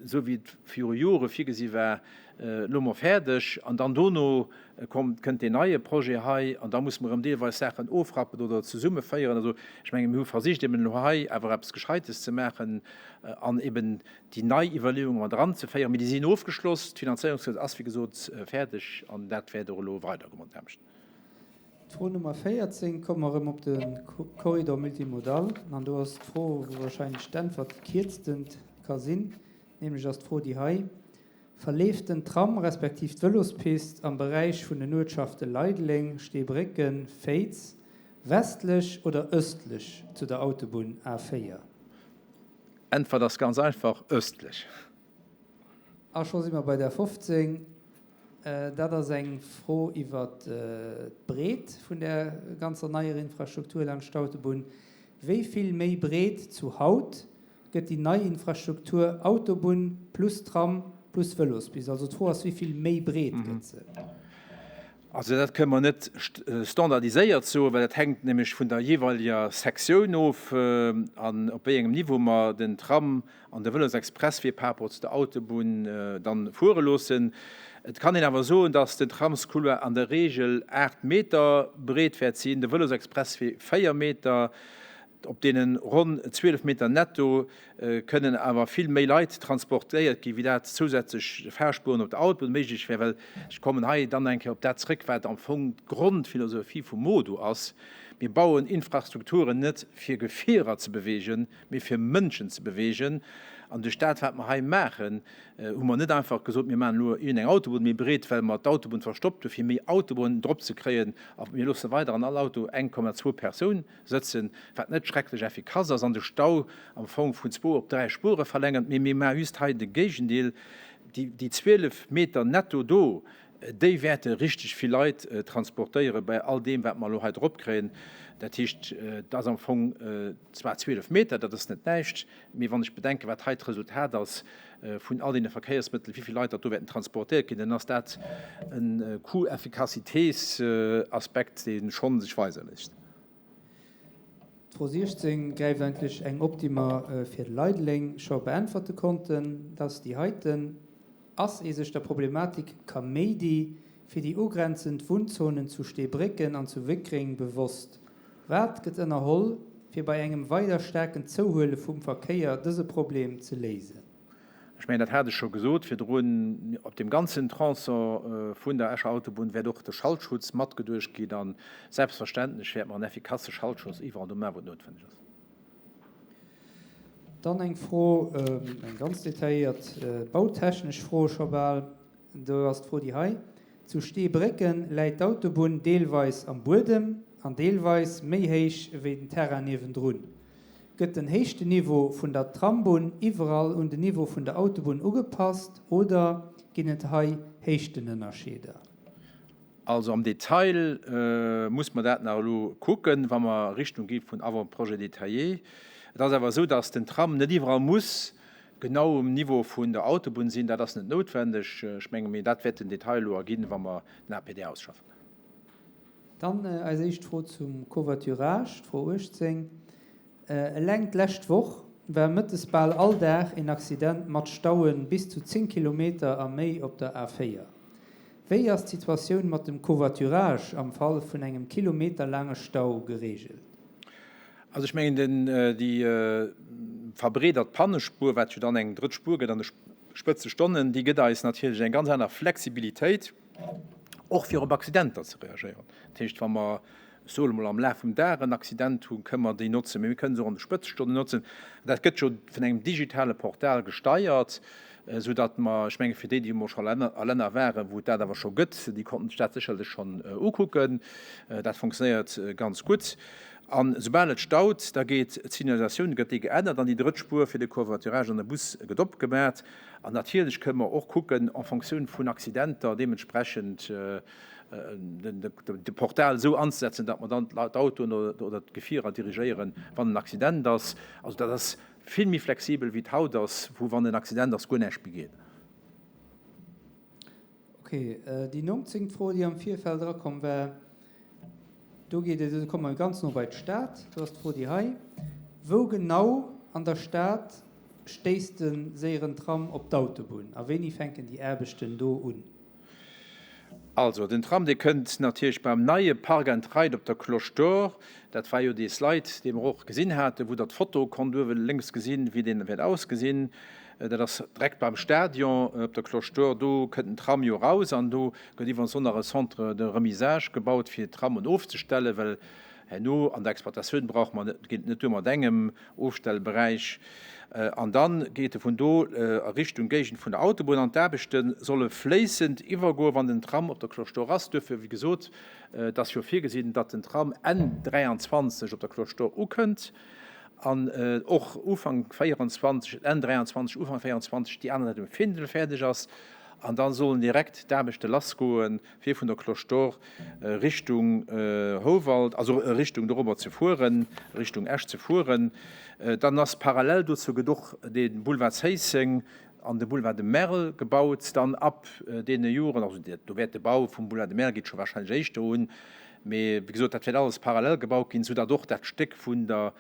A: esou wéi et viru Jore virgesi war, elo mol fäerdeg an dann dono kommt, kënnt deen neie Projet hei an da musse mer erëm deelweis Saachen ofrappen oder zesummeféieren. Also ech menge mir hu versicht eben elo hei awer eppes Gescheites ze maachen an eben déi nei Iwwerleeunge mat eranzeféieren. Mee déi sinn ofgeschloss, d'Finanzéierungsgesetz ass wéi gesot fäerdeg an dat wäert och elo weidergoen mat den Aarbechten.
C: D'Fro Nummer 14, komme mer erëm op de Corridor multimodal. An do ass d'Fro, wou wahrscheinlech d'Äntwert déi kierztent ka sinn, nämlech ass d'Fro déi hei, Verleeft den Tram respektiv d'Vëlospist am Beräich vun den Uertschafte Leideleng, Steebrécken, Féiz westlech oder östlech zu der Autobunn A4?
A: Äntwert ass ganz einfach, östlech.
C: A scho si mer bei der 15. Dat ass eng Fro iwwert d'Breet vun där ganzer neier Infrastruktur laanscht d'Autobunn. Wéi vill méi breet zu haut gëtt déi nei Infrastruktur Autobunn plus Tram plus Vëlospist? Also d'Fro ass, wéi vill méi breet gëtt se?
A: Also dat kënne mer net standardiséiert soen, well dat hänkt nämlech vun der jeeweileger Sektioun of an op wéi engem Niveau mer den Tram an de Vëlosexpresswee par rapport zu der Autobunn dann fuere loossen. Et kann een awer soen, dass den Tramscouloir an der Reegel 8 Meter breet wäert sinn, de Vëlosexpresswee 4 Meter. Op deene ronn 12 Meter netto kënnen awer vill méi Leit transportéiert ginn, wéi dat zousätzlech Fahrspuren op der Autobunn méiglech wär. Well ech kommen hei dann eng Kéier op dat zrëck, wat am Fong d'Grondphilosophie vum MoDu ass, Mir bauen Infrastrukturen net fir Gefierer ze bewegen, mee fir Mënschen ze bewegen. An duerch dat, wat mer hei maachen, hu mer net einfach gesot, mir maachen elo iergendeng Autobunn méi breet, well mer d'Autobunn verstoppt hu fir méi Autoen drop ze kréien, a mir loosse weider an all Auto 1,2 Persoun sëtzen, wat net schrecklech effikass ass an de Stau am Fong vun zwou op dräi Spuere verlängert, mee mir maache just hei de Géigendeel. Déi 12 Meter netto do, déi wäerte richteg vill Leit transportéiere bei all deem, wat mer elo hei drop kréien. Dat heescht, et ass am Fong zwar 12 Meter, dat ass net näischt, mee wann ech bedenken, wat hei d'Resultat ass vun all deene Verkéiersmëttel, wéi vill Leit dat do wäerten transportéiert ginn, dann ass dat e Coût-efficacité-Aspekt, dee schonn sech weise léisst.
C: D'Fro 16 gräift eigentlech eng op, déi mer fir Leideleng scho beäntwerte konnten. Dat ass déi heiten, Ass ee sech der Problematik Kaméidi fir déi ugrenzend Wunnzonen zu Steebrécken an zu Wéckreng bewosst? Wat gëtt ënnerholl, fir bei engem weider staarken Zouhuele vum Verkéier dëse Problem ze léisen?
A: Ech mengen, dat hat ech scho gesot virdrun, op deem ganzen Tronçon vun der Escher Autobunn wäert och de Schaltschutz matgeduecht ginn a selbstverständlech wäerte mer en effikasse Schaltschutz iwwerall do maachen, wou et noutwenneg ass.
C: Dann eng Fro, eng ganz detailléiert bautechnesch Fro scho bal. Do ass d'Fro déi hei, Zu Steebrécken läit d'Autobunn deelweis am Buedem an deelweis méi héich ewéi den Terrain niewendrun. Gëtt den Héichteniveau vun der Trambunn iwwerall un den Niveau vun der Autobunn ugepasst oder ginn et hei Héichtenënnerscheeder?
A: Also am Detail muss mer dat nach elo kucken, wa mer Richtung gi vun Avant-projet détaillé. Et ass awer esou, dass den Tram net iwwerall muss. genau um Niveau vun der Autobunn sinn, dat ass net noutwendeg. Ech menge mee dat wäert den Detail elo erginn, wa mer den APD ausschaffen.
C: Dann eis éischt Fro zum Covoiturage, d'Fro 18. Eleng d'lescht Woch war mëttes bal all Dag een Accident mat Staue bis zu 10 Kilometer a méi op der A4. Wéi ass d'Situatioun mat dem Covoiturage am Fall vun engem kilometerlaange Stau gereegelt?
A: Also ech mengen, den, déi verbreedert Pannespuer, wat jo dann eng drëtt Spuer gëtt an de Spëtzestonnen, déi gëtt eis natierlech eng ganz aner Flexibilitéit, och fir op Accidenter ze reagéieren. Dat heescht, wa mer, ech soe mol, am Laf vum Dag en Accident hunn, kënnen mer déi notzen, mee mir kënnen se och an de Spëtzestonnen notzen. Dat gëtt jo vun engem digitale Portal gesteiert, esou datt mer, ech menge fir déi, déi emol scho a Länner waren, wou et dat awer scho gëtt, déi konnten sech dat sécherlech schonn ukucken. Dat fonctionnéiert ganz gutt. An soubal et staut, da geet d'Signalisatioun, gëtt déi geännert an déi drëtt Spuer fir de Covoiturage an de Bus gëtt opgemat. An natierlech kënnen mer och kucken, en Fonctioun vun Accidenter deementsprechend de Portal esou anzesetzen, datt mer dann d'Autoen oder d'Gefierer dirigéieren, wann en Accident ass. Also dat ass vill méi flexibel, wéi et haut ass, wou wann en Accident ass, guer näischt méi geet.
C: Ok, déi nongzéngt Fro, déi am Virfeld erakomm war, do geet et, do komme mer ganz no bei d'Stad, do ass d'Fro déi hei, Wou genau an der Stad stéisst de séieren Tram op d'Autobunn a wéini fänken déi Aarbechten do un?
A: Also, den Tram, dee kënnt natierlech beim neie Park and Ride op der Cloche d'Or. Dat war jo dee Slide, dee mer och gesinn haten, wou Der d'Foto konnt uewe lénks gesinn, wéi dee wäert ausgesinn. Dat ass direkt beim Stadion op der Cloche d'Or. Do kënnt den Tram jo eraus an do gëtt iwwerens och nach e Centre de remisage gebaut, fir d'Trammen ofzestellen, well herno an der Exploitatioun brauche mer net, geet et net duer mat engem Ofstellberäich. An da geet e vun do a Richtung Géigend vun der Autobunn an d'Aarbechte solle fléissend iwwergoen, wann den Tram op der Cloche d'Or ass. Duerfir, wéi gesot, et ass jo virgesinn, datt den Tram Enn 23 op der Cloche d'Or ukënnt. An och Ufank 24, Enn 23, Ufank 24 déi aner Säit um Findel fäerdeg ass. An da sollen direkt d'Aarbechte lassgoen, fir vun der Cloche d'Or Richtung Houwald, also Richtung dorobber ze fueren, Richtung Esch ze fueren. Dann ass parallel dozou gëtt och de Boulevard Zéisseng an de Boulevard de Merl gebaut. Dann ab deene Joren, also do wäert de Bau vum Boulevard de Merl geet scho warscheinlech éischter un, Mee wéi gesot, dat wäert alles parallel gebaut ginn, soudatt och dat Stéck vun der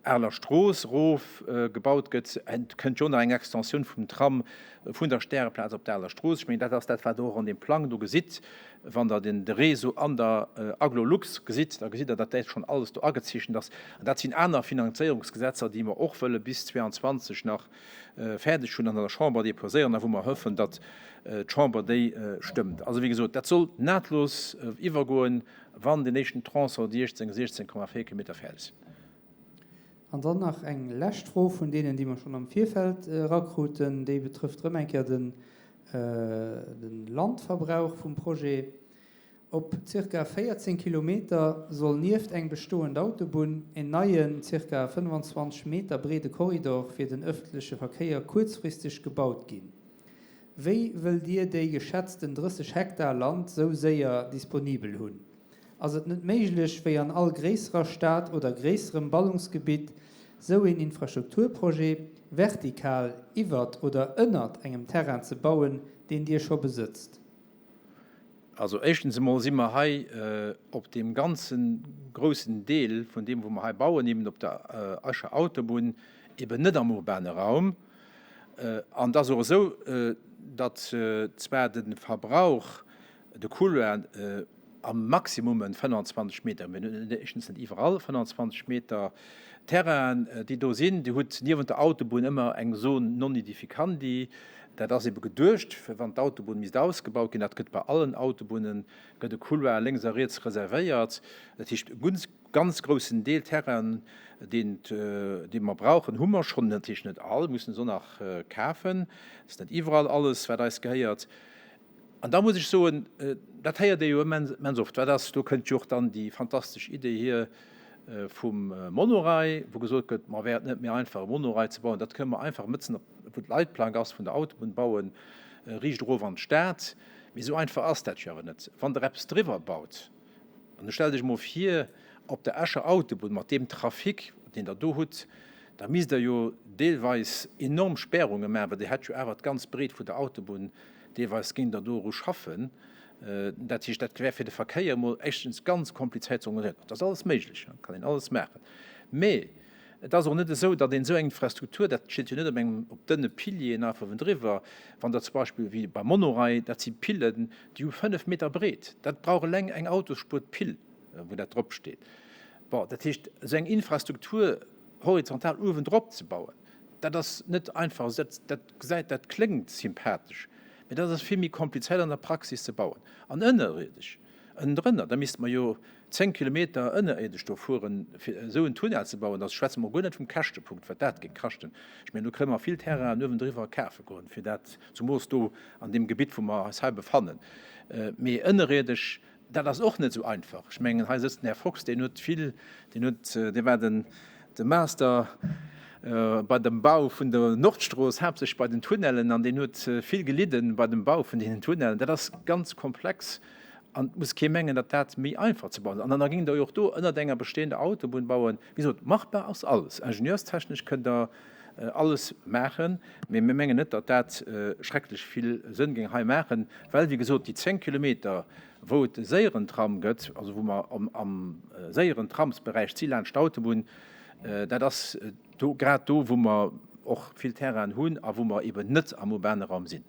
A: Areler Strooss erof gebaut gëtt. Et kënnt jo och nach eng Extensioun vum Tram vun der Stäreplaz op d'Areler Strooss. Ech mengen, dat ass dat, wat Der och an deem Plang do gesitt. Wann Der den de Réseau an der Agglo Lux gesitt, da gesitt Der, datt dat schonn alles do agezeechent ass. An dat sinn aner Finanzéierungsgesetzer, déi mer och wëlle bis 2022 nach fäerdeg hunn an an der Chamber déposéieren a wou mer hoffen, datt d'Chamber déi stëmmt. Also, wéi gesot, dat soll nahtlos iwwergoen, wann deen éischten Tronçon, déi 18, 16,4 Kilometer fäerdeg sinn.
C: An dann nach eng lescht Fro vun deenen, déi mer schonn am Virfeld erakruten. Déi betrëfft erëm eng Kéier de Landverbrauch vum Projet. Op zirka 14 Kilometer soll nieft eng bestoend Autobunn en neien, zirka 25 Meter breede Korridor fir den ëffentleche Verkéier kuerzfristeg gebaut ginn. Wéi wëllt Dir déi geschätzten 30 Hektar Land sou séier disponibel hunn? Ass et net méiglech, wéi an all gréisserer Stad oder gréisserem Ballungsgebitt, sou een Infrastrukturprojet vertikal iwwert oder ënnert engem Terrain ze bauen, deen Dir scho besëtzt?
A: Also éischtens emol si mer hei op deem ganze groussen Deel vun deem, wou mer hei bauen, eben op der Escher Autobunn, eben net am urbane Raum. An et ass och esou, datt zwar de Verbrauch, de Couloir am Maximum en 25 Meter, mir hunn éischtens net iwwerall 25 Meter Terrainen, déi do sinn. Dir hutt niewent der Autobunn ëmmer eng Zone non aedificandi. Dat ass ebe geduecht, fir wann d'Autobunn misst ausgebaut ginn. Dat gëtt bei allen Autobunnen, gëtt e Couloir lénks a riets reservéiert. Dat heescht, e ganz groussen Deel Terrainen, deen, dee mer brauchen, hu mer schonn. Natierlech net all, mussen se och nach kafen. Et ass net iwwerall alles, wat eis gehéiert. An da muss ech soen, dat héiert ee jo immens oft, wat ass, do kënnt jo och dann déi fantastesch Idee hier vum Monorail, wou gesot gëtt, ma wär et net méi einfach e Monorail ze bauen, dat kënne mer einfach mëtzen op wou d'Leitplank ass vun der Autobunn bauen, riicht erof an d'Stad. Mee esou einfach ass dat jo awer net. Wann Der eppes driwwer baut, an elo stellt Iech emol vir, op der Escher Autobunn mat deem Trafic, deen Der do hutt. Da misst Der jo deelweis enorm Spärunge maachen, well Dir hätt jo awer d'ganz Breet vun der Autobunn deelweis géingt Der do eru schaffen. Dat heescht, dat wär fir de Verkéier emol éischtens ganz komplizéiert ze organiséieren. Dat ass alles méiglech, dat kann een alles maachen. Mee et ass och net esou, datt een esou eng Infrastruktur, dat steet jo net op engem, op dënne Pilieren einfach uewendriwwer, wann Der zum Beispill wéi beim Monorail, dat si Pillen, déi hu 5 Meter breet, dat brauch eleng eng Autosspuer d'Pill, wou dat drop steet. Bon, dat heescht, esou eng Infrastruktur horizontal uewendrop ze bauen, dat ass net einfach. Also dat, dat gesäit, dat kléngt sympathesch, mee dat ass vill méi komplizéiert an der Praxis ze bauen. An ënnerierdesch, ënnendrënner, da misste mer jo 10 Kilometer ënnerierdesch do fueren, fir esou en Tunnel ze bauen. Da schwätze mer guer net vum Käschtepunkt, wat dat géing kaschten. Ech mengen, do kënne mer vill Terrainen uewendriwwer kafe goen, fir dat, zumoos do an deem Gebitt, wou mer eis hei befannen. Mee ënnerierdesch, Dat ass och net esou einfach. Ech mengen, hei sëtzt den Här Fox, deen huet vill, deen huet, dee war den, de Master bei dem Bau vun der Nordstrooss, haaptsächlech bei den Tunnellen, an deen huet vill gelidden bei dem Bau vun deenen Tunnellen. Dat ass ganz komplex an et muss kee mengen, datt dat méi einfach ze bauen ass. An da géing Der jo och do ënnert enger bestehender Autobunn bauen. Wéi gesot, machbar ass alles. Ingenieurstechnesch kënnt Der alles maachen, mee mir mengen net, datt dat schrecklech vill Sënn géing hei maachen, well, wéi gesot, déi 10 Kilometer, wou et e séieren Tram gëtt, also wou mer am séieren Tramsberäich si laanscht d'Autobunn, dat ass do grad do, wou mer och vill Terrainen hunn a wou mer eben net am urbane Raum sinn.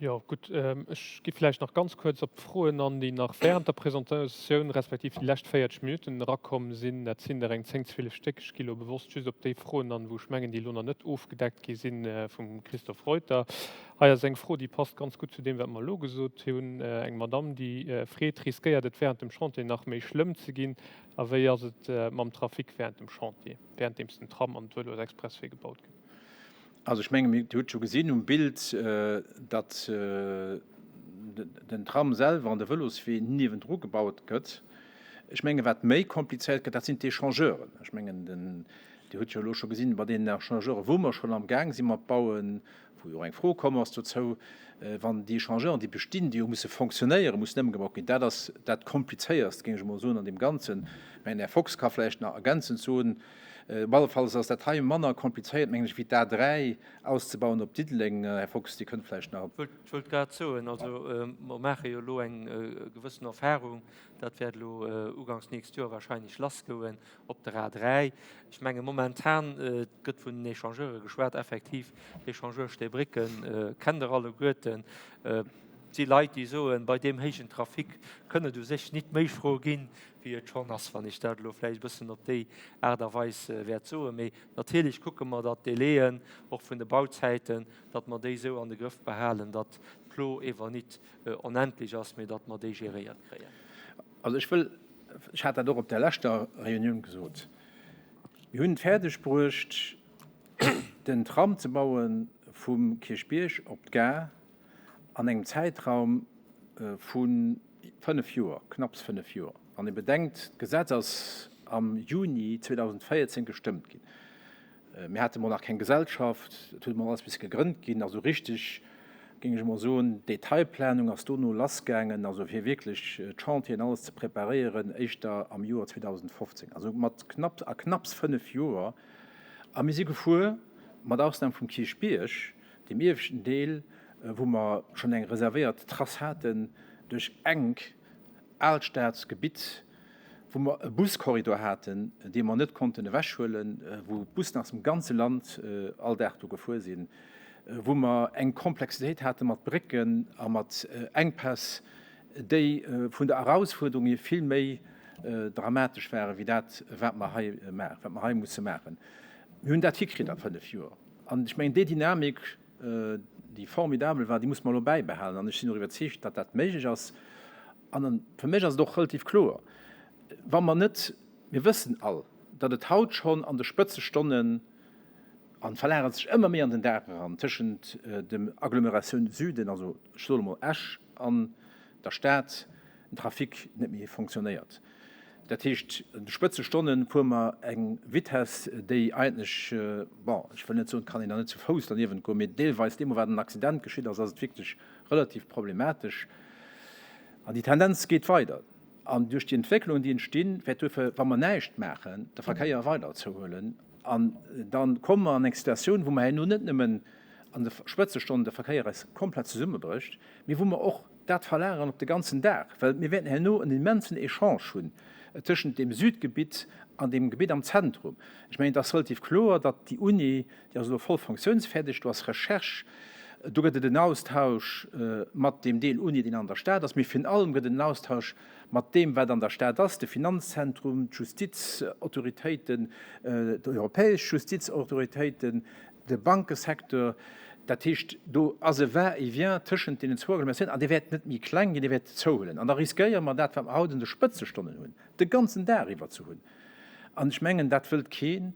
D: Jo, gutt, ech gi vläicht nach ganz kuerz op d'Froen an, déi nach während der Presentatioun respektiv déi lescht 40 Minutten erakomm sinn. Dat sinn der eng 10, 12 Stéck. Ech gi elo bewosst just op déi Froen an, wou ech mengen, déi elo nach net ofgedeckt gi si vum Christophe Reuter. Hei ass eng Fro, déi passt ganz gutt zu deem, wat mer elo gesot hunn. Eng Madamm, déi freet, Riskéiert et während dem Chantier nach méi schlëmm ze ginn? A wéi ass et mam Trafic während dem Chantier, währenddeems den Tram an d'Vëlosexpresswee gebaut ginn?
A: Also ech mengen, Dir hutt scho gesinn um Bild, datt den Tram selwer an de Vëloswee niewendru gebaut gëtt. Ech mengen, wat méi komplizéiert gëtt, dat sinn d'Echangeuren. Ech mengen, Dir hutt jo elo scho gesinn, bei deenen Echangeuren, wou mer schonn amgaang si mat bauen, wou jo och eng Fro komm ass dozou, wann déi Echangeuren, déi bestinn, déi jo musse fonctionnéieren, mussen ëmgebaut ginn. Dat ass dat Komplizéierst, géing ech emol soen, an deem Ganzen. Mä den Här Fox ka vläicht nach ergänzend soen, Op alle Falls ass dat hei manner komplizéiert, mengen ech, wéi d'A3 auszebauen op Diddeleng. Här Fox, Dir kënnt vläicht nach.
B: Ech wëllt grad soen, also mer maache jo elo eng gewëssen Erfahrung, dat wäert elo uganks nächst Joer wahrscheinlech lassgoen op der A3. Ech menge momentan, et gëtt vun den Echangeure geschwat, effektiv, Echangeur Steebrécken kennt Der alleguerten. Et si Leit, déi soen, bei deem héijen Trafic kënn et u sech nit méi schro ginn, wéi et schonn ass, wann ech dat elo vläicht e bëssen op déi Aart a Weis wäert soen. Mee natierlech kucke mer, datt d'Délaien och vun de Bauzäiten, datt mer déi esou an de Grëff behalen, datt d'Plo ewer nit onendlech ass, mee datt mer déi géréiert kréien.
A: Also ech wëll, ech hat dat och op der leschter Reunioun gesot, mir hunn et fäerdeg bruecht, den Tram ze baue vum Kierchbierg op d'Gare an engem Zäitraum vu 5 Joer, knapps 5 Joer. Wann ee bedenkt, d'Gesetz ass am Juni 2014 gestëmmt ginn. Mir hate mol nach keng Gesellschaft, et huet emol alles misse gegrënnt ginn. Also richteg, géing ech emol soen, d'Detailplanung ass dono lassgaangen, also fir wierklech d'Chantieren alles ze preparéieren, éischter am Joer 2015. Also mat knapp, a knapps 5 Joer. A mir si gefuer, mat Ausnam vum Kierchbierg, Deem ieweschten Deel, wou mer schonn eng reservéiert Trass haten duerch enk Alstaatsgebitt, wou mer e Buskorridor haten, dee mer net konnten ewechhuelen, wou d'Bussen aus dem ganze Land all Dag do gefuer sinn, wou mer eng Komplexitéit hate mat Brécken a mat Enkpäss, déi vun der Erausfuerderung hier vill méi dramatesch ware wéi dat, wat mer hei maachen, wat mer hei musse maachen. Mir hunn dat hikritt a fënnef Joer. An ech mengen, déi Dynamik, déi formidabel war, déi muss mer elo bäibehalen. An ech sinn och iwwerzeegt, datt dat méiglech ass. An fir mech ass et och relativ kloer, wa mer net, mir wëssen all, datt et haut schonn an de Spëtzestonnen, an et verlagert sech ëmmer méi an den Dag eran, tëschent dem Agglomeratioun Süden, also ech soe mol Esch, an der Stad, den Trafic net méi fonctionnéiert. Dat heescht, an de Spëtzestonne fuere mer eng Vitess, déi eigentlech, bon, ech wëll net soen, et kann een da net zu Fouss derniewent goen, mee deelweis, deemno wat en Accident geschitt ass, ass et wierklech relativ problematesch. An déi Tendenz geet weider. An duerch déi Entwécklungen, déi entstinn, wäert duerfir, wa mer näischt maachen, de Verkéier weider zouhuelen. An da komme mer an eng Situatioun, wou mer herno net nëmmen an de Spëtzestonnen de Verkéier eis komplett zesummebrécht, mee wou mer och dat verlageren op de ganzen Dag, well mir wäerten herno en immensen Echange hunn tëschent deem Südgebitt an deem Gebitt am Zentrum. Ech mengen, et ass relativ kloer, datt déi Uni, déi ass elo voll funktionsfäerdeg, do ass Recherche, do gëtt et en Austausch mat deem Deel Uni, deen an der Stad ass, mee virun allem gëtt et en Austausch mat deem, wat an der Stad ass, de Finanzzentrum, d'Justizautoritéiten, d'europäesch Justizautoritéiten, de Bankesecteur. Dat heescht, do ass e Va-et-vient tëschent deenen zwou Agglomeratiounen an dee wäert net méi kleng ginn, dee wäert zouhuelen. An da riskéiere mer dat, wat mer haut un de Spëtzestonnen hunn, de ganzen Dag iwwer ze hunn. An ech mengen, dat wëllt keen.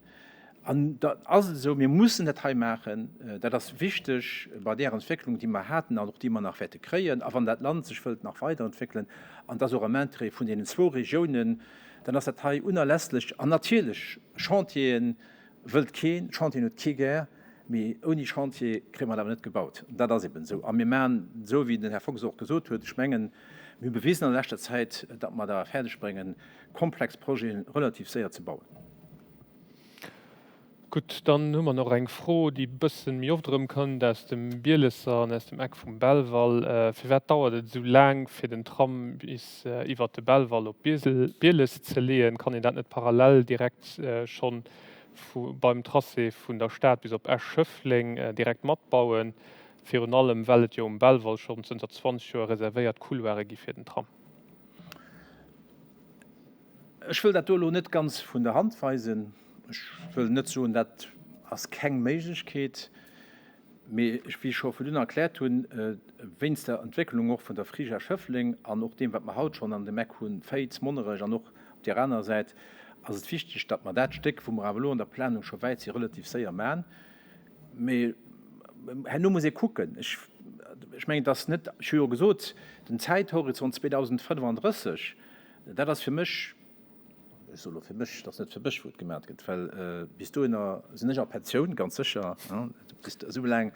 A: An da ass et esou, mir mussen dat hei maachen. Dat ass wichteg bei där Entwécklung, déi mer haten an och déi mer nach wäerte kréien. A wann dat Land sech wëllt nach weiderentwéckelen, an dat ass och am Intérêt vun deenen zwou Regiounen, dann ass dat hei unerlässlech. An natierlech, Chantieren wëllt keen, Chantieren huet kee gär, mee ouni Chantier kréie mer et awer net gebaut. Dat ass eben esou. A mir maachen esou, wéi den Här Fox och gesot huet, ech mengen, mir hu bewisen an der leschter Zäit, datt mer et awer fäerdegbréngen, komplex Projete relativ séier ze bauen.
D: Gutt, dann hu mer nach eng Fro, déi e bëssen méi oft erëmkënnt aus dem Bielesser an aus dem Eck vum Belval. Firwat dauert et esou laang, fir den Tram bis iwwert de Belval op Bieles ze leeën? Kann een dat net parallel direkt schonn beim Tracé vun der Stad bis op Esch-Schëffleng direkt matbauen? Virun allem well et jo um Belval schonn zënter 20 Joer reservéiert Couloire gi fir den Tram.
A: Ech wëll dat do elo net ganz vun der Hand weisen. Ech wëll net soen, dat ass keng Méiglechkeet, mee ech, wéi ech scho virdrun erkläert hunn, wéinst der Entwécklung och vun der Frija Schëffleng an och deem, wat mer haut schonn an dem Eck hunn, Féiz, Monnerech an och op där anerer Säit, ass et wichteg, datt mer dat Stéck, wou mer awer elo an der Planung scho wäit sinn, relativ séier maachen. Mee herno muss ee kucken. Ech, ech mengen, et ass net, ech hu jo gesot, den Zäithorizont 2035, Dat ass fir mech, ech soe lo fir mech, et ass net fir mech, wou et gemat gëtt, well bis dohinner sinn ech a Pensioun, ganz sécher. Bis esou laang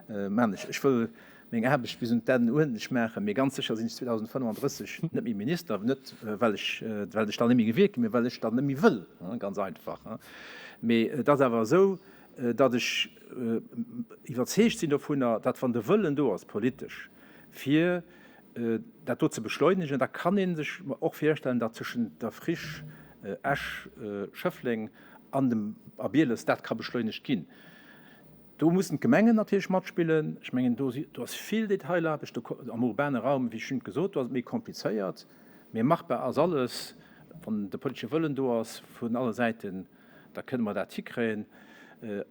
A: maachen ech, ech wëll meng Aarbecht bis un d'Enn uerdentlech maachen, mee ganz sécher sinn ech 2035 net méi Minister, net well ech, well ech dann net méi gewielt ginn, mee well ech dann net méi wëll, ganz einfach. Mee et ass awer esou, datt ech iwwerzeegt sinn dovunner, datt wann de Wëllen do ass politesch, fir dat do ze beschleunegen, da kann ee sech och virstellen, datt tëschent der Friche Esch, Schëffleng an dem a Bieles dat ka beschleunegt ginn. Do mussen d'Gemengen natierlech matspillen. Ech mengen, do si do ass vill Detailaarbecht do am urbane Raum, wéi ech schonn gesot, do ass et méi komplizéiert, mee machbar ass alles, wann de politesche Wëllen do ass vun alle Säiten. Da kënne mer dat hikréien.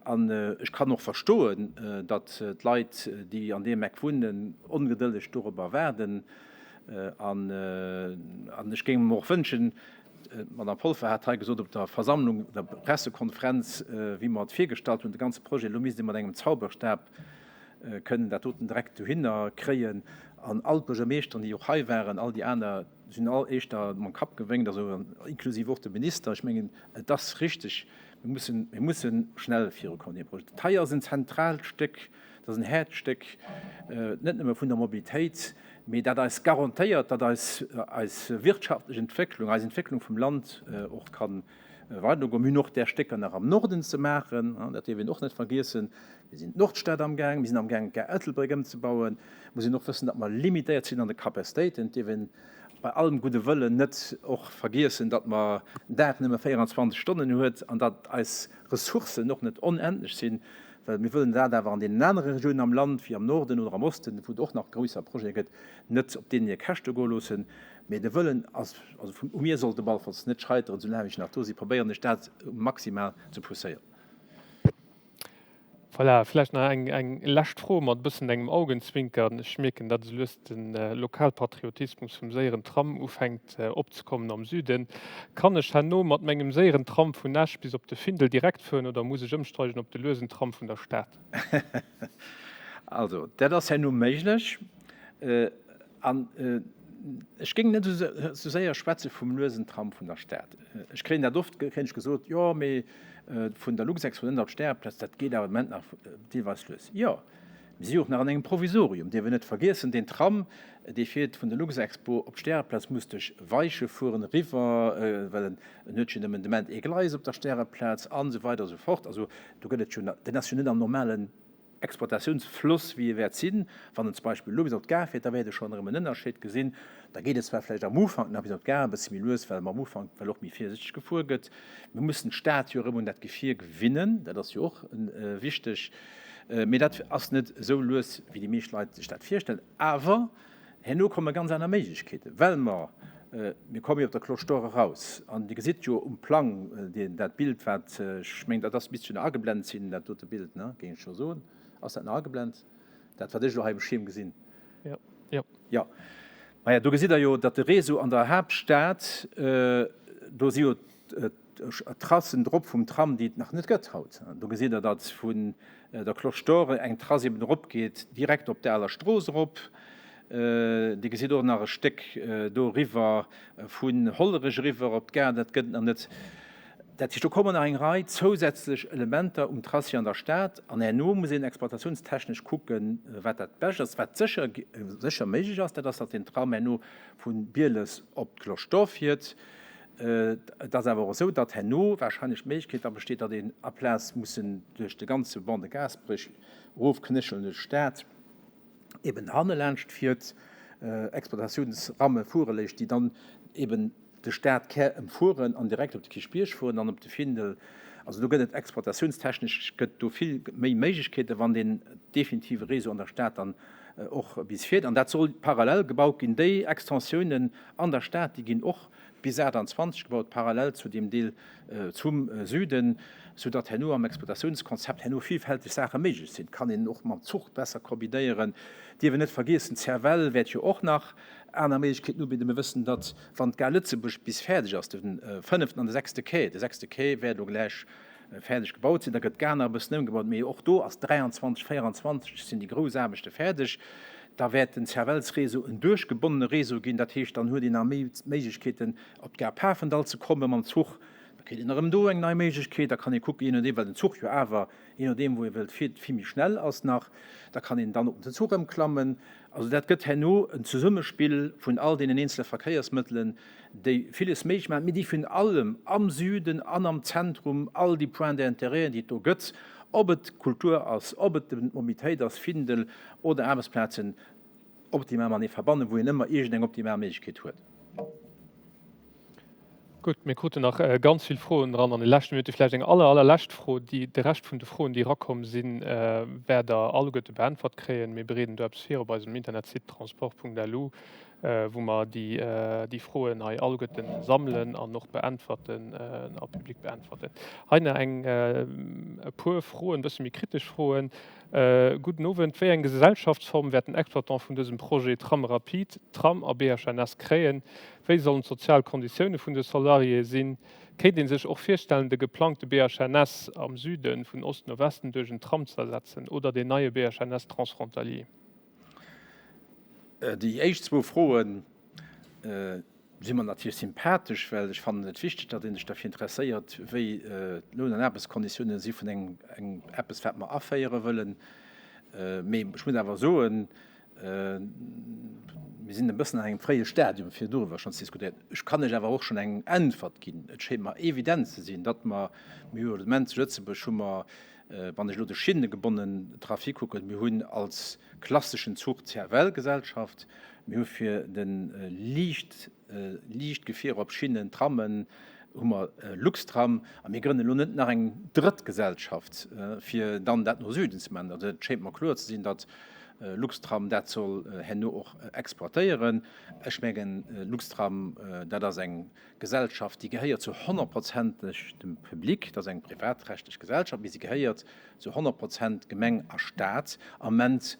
A: An ech kann och verstoen, datt d'Leit, déi an deem Eck wunnen, ongedëlleg dorobber waarden. An ech géing mer och wënschen, d'Madame Polfer hat hei gesot op der Versammlung, der Pressekonferenz, wéi mer et virgestallt hunn, de ganze Projet, elo misst ee mat engem Zauberstab kënnen dat doten direkt dohinner kréien. An all d'Buergermeeschteren, déi och hei waren, all déi aner, sinn all éischter mam Kapp gewénkt, also inklusiv och de Minister. Ech mengen, et ass richtig, mir mussen, mir musse schnell virukommen an deem Projet. Dat hei ass en zentraalt Stéck, dat ass en Häerzstéck, net nëmme vun der Mobilitéit, mee dat eis garantéiert, datt eis, eis wirtschaftlech Entwécklung, eis Entwécklung vum Land och ka weidergoen. Mir hunn och där Stécker nach am Norden ze maachen, dat dierf een och net vergiessen. Mir sinn d'Nordstad amgaang, mir sinn amgaang d'Gare Ettelbréck ëmzebauen. Muss een och wëssen, datt mer limitéiert sinn an de Capacitéiten. Et dierf een bei allem gudde Wëllen net och vergiessen, datt mer en Dag nëmme 24 Stonnen huet an datt eis Ressourcen och net onendlech sinn, well mir wëllen dat awer an deenen anere Regiounen am Land, wéi am Norden oder am Osten, wou et och nach gréisser Projete gëtt, net op deenen hir Käschte goe loossen. Mee de Wëllen ass, also vun u mir sollt e ballfalls net scheiteren, soulaang ech nach do sinn, probéieren ech dat maximal ze pousséieren.
D: Voilà, vläicht nach eng, eng lescht Fro mat e bëssen engem Augenzwinkern. Ech mierken, datt esou lues de Lokalpatriotismus vum séieren Tram ufänkt opzekommen am Süden. Kann ech herno mat mengem séieren Tram vun Esch bis op de Findel direkt fueren oder muss ech ëmsteigen op de luesen Tram vun der Stad?
A: Also, dat ass herno méiglech. An ech géing net esou séier schwätze vum luesen Tram vun der Stad. Ech kréien dat oft, kréien ech gesot, jo, mee vun der Luxexpo ënnert d'Stäreplaz, dat geet awer am Moment nach deelweis lues. Jo, Mir si jo och nach an engem Provisorium, dierf een net vergiessen. Deen Tram, dee fiert vun der Luxexpo op d'Stäreplaz, muss duerch Weiche fueren, eriwwer, well en huet jo nëmmen de Moment ee Gleis op der Stäreplaz an esou weider a sou fort. Also do gëtt et jo, deen ass jo net am normalen Exploitatiounsfloss, wéi e wäert sinn, wann en zum Beispill elo bis op d'Gare fiert, da wäert e schonn erëm en Ënnerscheed gesinn. Da geet et zwar vläicht am Ufank nach bis op d'Gare e bësse méi lues, well am Ufank well och méi virsichteg gefuer gëtt. Mir mussen d'Stad jo erëm un dat Gefier gewinnen, dat ass jo och wichteg. Mee dat ass net esou lues, wéi déi meescht Leit sech dat virstellen. Awer herno komme ganz aner Méiglechkeeten, well mer, mir komme jo op der Cloche d'Or eraus an Dir gesitt jo um Plang deen, dat Bild, wat, ech mengen, dat ass, misst jo nach ageblent sinn, dat dote Bild, ne, géing ech jo soen. Ass dat nach ageblent, dat wat ech elo hei um Schierm gesinn?
D: Jo, jo.
A: Jo. Maja, do gesitt Der jo, datt de Réseau an der Haaptstad, do si jo Tracen drop vum Tram, déi et nach net gëtt haut. Do gesitt Der, datt vun der Cloche d'Or eng Trace eben eropgeet, direkt op d'Aler Strooss erop. Dir gesitt och nach e Stéck do eriwwer vun Hollerech eriwwer op d'Gare, dat gëtt et nach net. Dat heescht, do kommen nach eng Rei zousätzlech Elementer um Tracé an der Stad an herno muss een exploitatiounstechnesch kucken, wat dat Bescht ass. Wat sécher, sécher méiglech ass, dat ass, datt den Tram herno vu Bieles op d'Cloche d'Or fiert. Et ass awer och esou, datt herno wahrscheinlech d'Méiglechkeet da besteet, datt een aplaz mussen duerch de ganze Ban de Gaasperech erofknéchelen duerch d'Stad, eben hanne laanscht fiert, Exploitatiounsramme fuere léisst, déi dann eben de Stadkär ëmfueren an direkt op de Kierchbierg fueren an op de Findel. Also do gëtt et exploitatiounstechnesch gëtt do vill méi Méiglechkeeten, wann deen definitive Réseau an der Stad dann och bis fiert. An dat soll parallel gebaut ginn. Déi Extensiounen an der Stad, déi ginn och bis 28 gebaut, parallel zu deem Deel zum Süden, soudatt herno am Exploitatiounskonzept herno villfälteg Saache méiglech sinn. Et kann een och mam Zuch besser kombinéieren. Dierf een net vergiessen, d'CFL wäert jo och nach aner Méiglechkeeten ubidden. Mir wëssen, datt wann d'Gare Lëtzebuerg bis fäerdeg ass, de fënneften an de sechste Quai, de sechste Quai wäert elo gläich fäerdeg gebaut sinn, da gëtt d'Gare nach e bëssen ëmgebaut, mee och do ass 23, 24 sinn déi grouss Aarbechte fäerdeg. Da wäert den CFL-Réseau en duerchgebonnene Réseau ginn. Dat heescht, dann huet een nach méi Méiglechkeeten, op d'Gare Pafendall ze komme mam Zuch. Da kritt een erëm do eng nei Méiglechkeet. Da kann ee kucken, jee nodeem, well den Zuch jo awer, jee nodeem wou ee wëllt fiert, vill méi schnell ass nach. Da kann een dann op den Zuch ëmklammen. Also dat gëtt herno en Zesummespill vun all deenen eenzele Verkéiersmëttelen, déi villes méiglech maachen, mee déi virun allem am Süden an am Zentrum all déi Points d'intérêt, déi et do gëtt, ob et d'Kultur ass, ob et d'Mobilitéit ass, Findel oder Aarbechtsplazen, optimal matenee verbannen, wou een ëmmer iergendeng optimal Méiglechkeet huet.
D: Gutt, mir kruten nach ganz vill Froen dran an de leschte Minutte. Vläicht eng aller, allerlescht Fro. Déi, de Rescht vun de Froen, déi erakomm sinn, wäert Der alleguerte beäntwert kréien. Mir bereeden do eppes vir op eisem Internetsite transport.lu, wou mer déi, déi Froen hei alleguerte sammelen an och beäntwerten a public beäntwerten. Hei nach eng, e puer Froen, e bësse méi kritesch Froen. Gudden Owend. Wéi eng Gesellschaftsform wäert den Exploitant vun dësem Projet Tram rapide, Tram a BHNS kréien? Wéi sollen d'sozial Konditioune vun de Salariéë sinn? Kéint ee sech och virstellen, de geplangte BHNS am Süde vun Ost no Westen duerch en Tram ze ersetzen oder deen neie BHNS transfrontalier?
A: Déi éischt zwou Froen si mer natierlech sympathesch, well ech fannen et wichteg, datt ee sech derfir interesséiert, wéi d'Loun an Aarbechtskonditiounen si vun engem eppes, wat mer aféiere wëllen. Mee ech muss awer soen, Mir sinn e bëssen an engem fréie Stadium, fir doriwwer schonn ze diskutéieren. Ech kann lech awer och schonn eng Äntwert ginn. Et schéint mer evident ze sinn, datt mer, mir hu jo de Moment zu Lëtzebuerg hu mer, wann ech elo de schinnegebonnen Trafic kucken, mir hunn als klasseschen Zuch d'CFL-Gesellschaft, mir hu fir de liicht, liicht Gefierer op Schinnen, Trammen, hu mer Luxtram a mir grënnen elo net nach eng drëtt Gesellschaft, fir dann dat no Süden ze maachen. Also et schéint mer kloer ze sinn, datt Luxtram dat soll herno och exploitéieren. Ech mengen, Luxtram, dat ass eng Gesellschaft, déi gehéiert zu honnertprozenteg dem Public, dat ass eng privatrechtlech Gesellschaft, mee se gehéiert zu 100 Prozent Gemeng a Staat, am Ament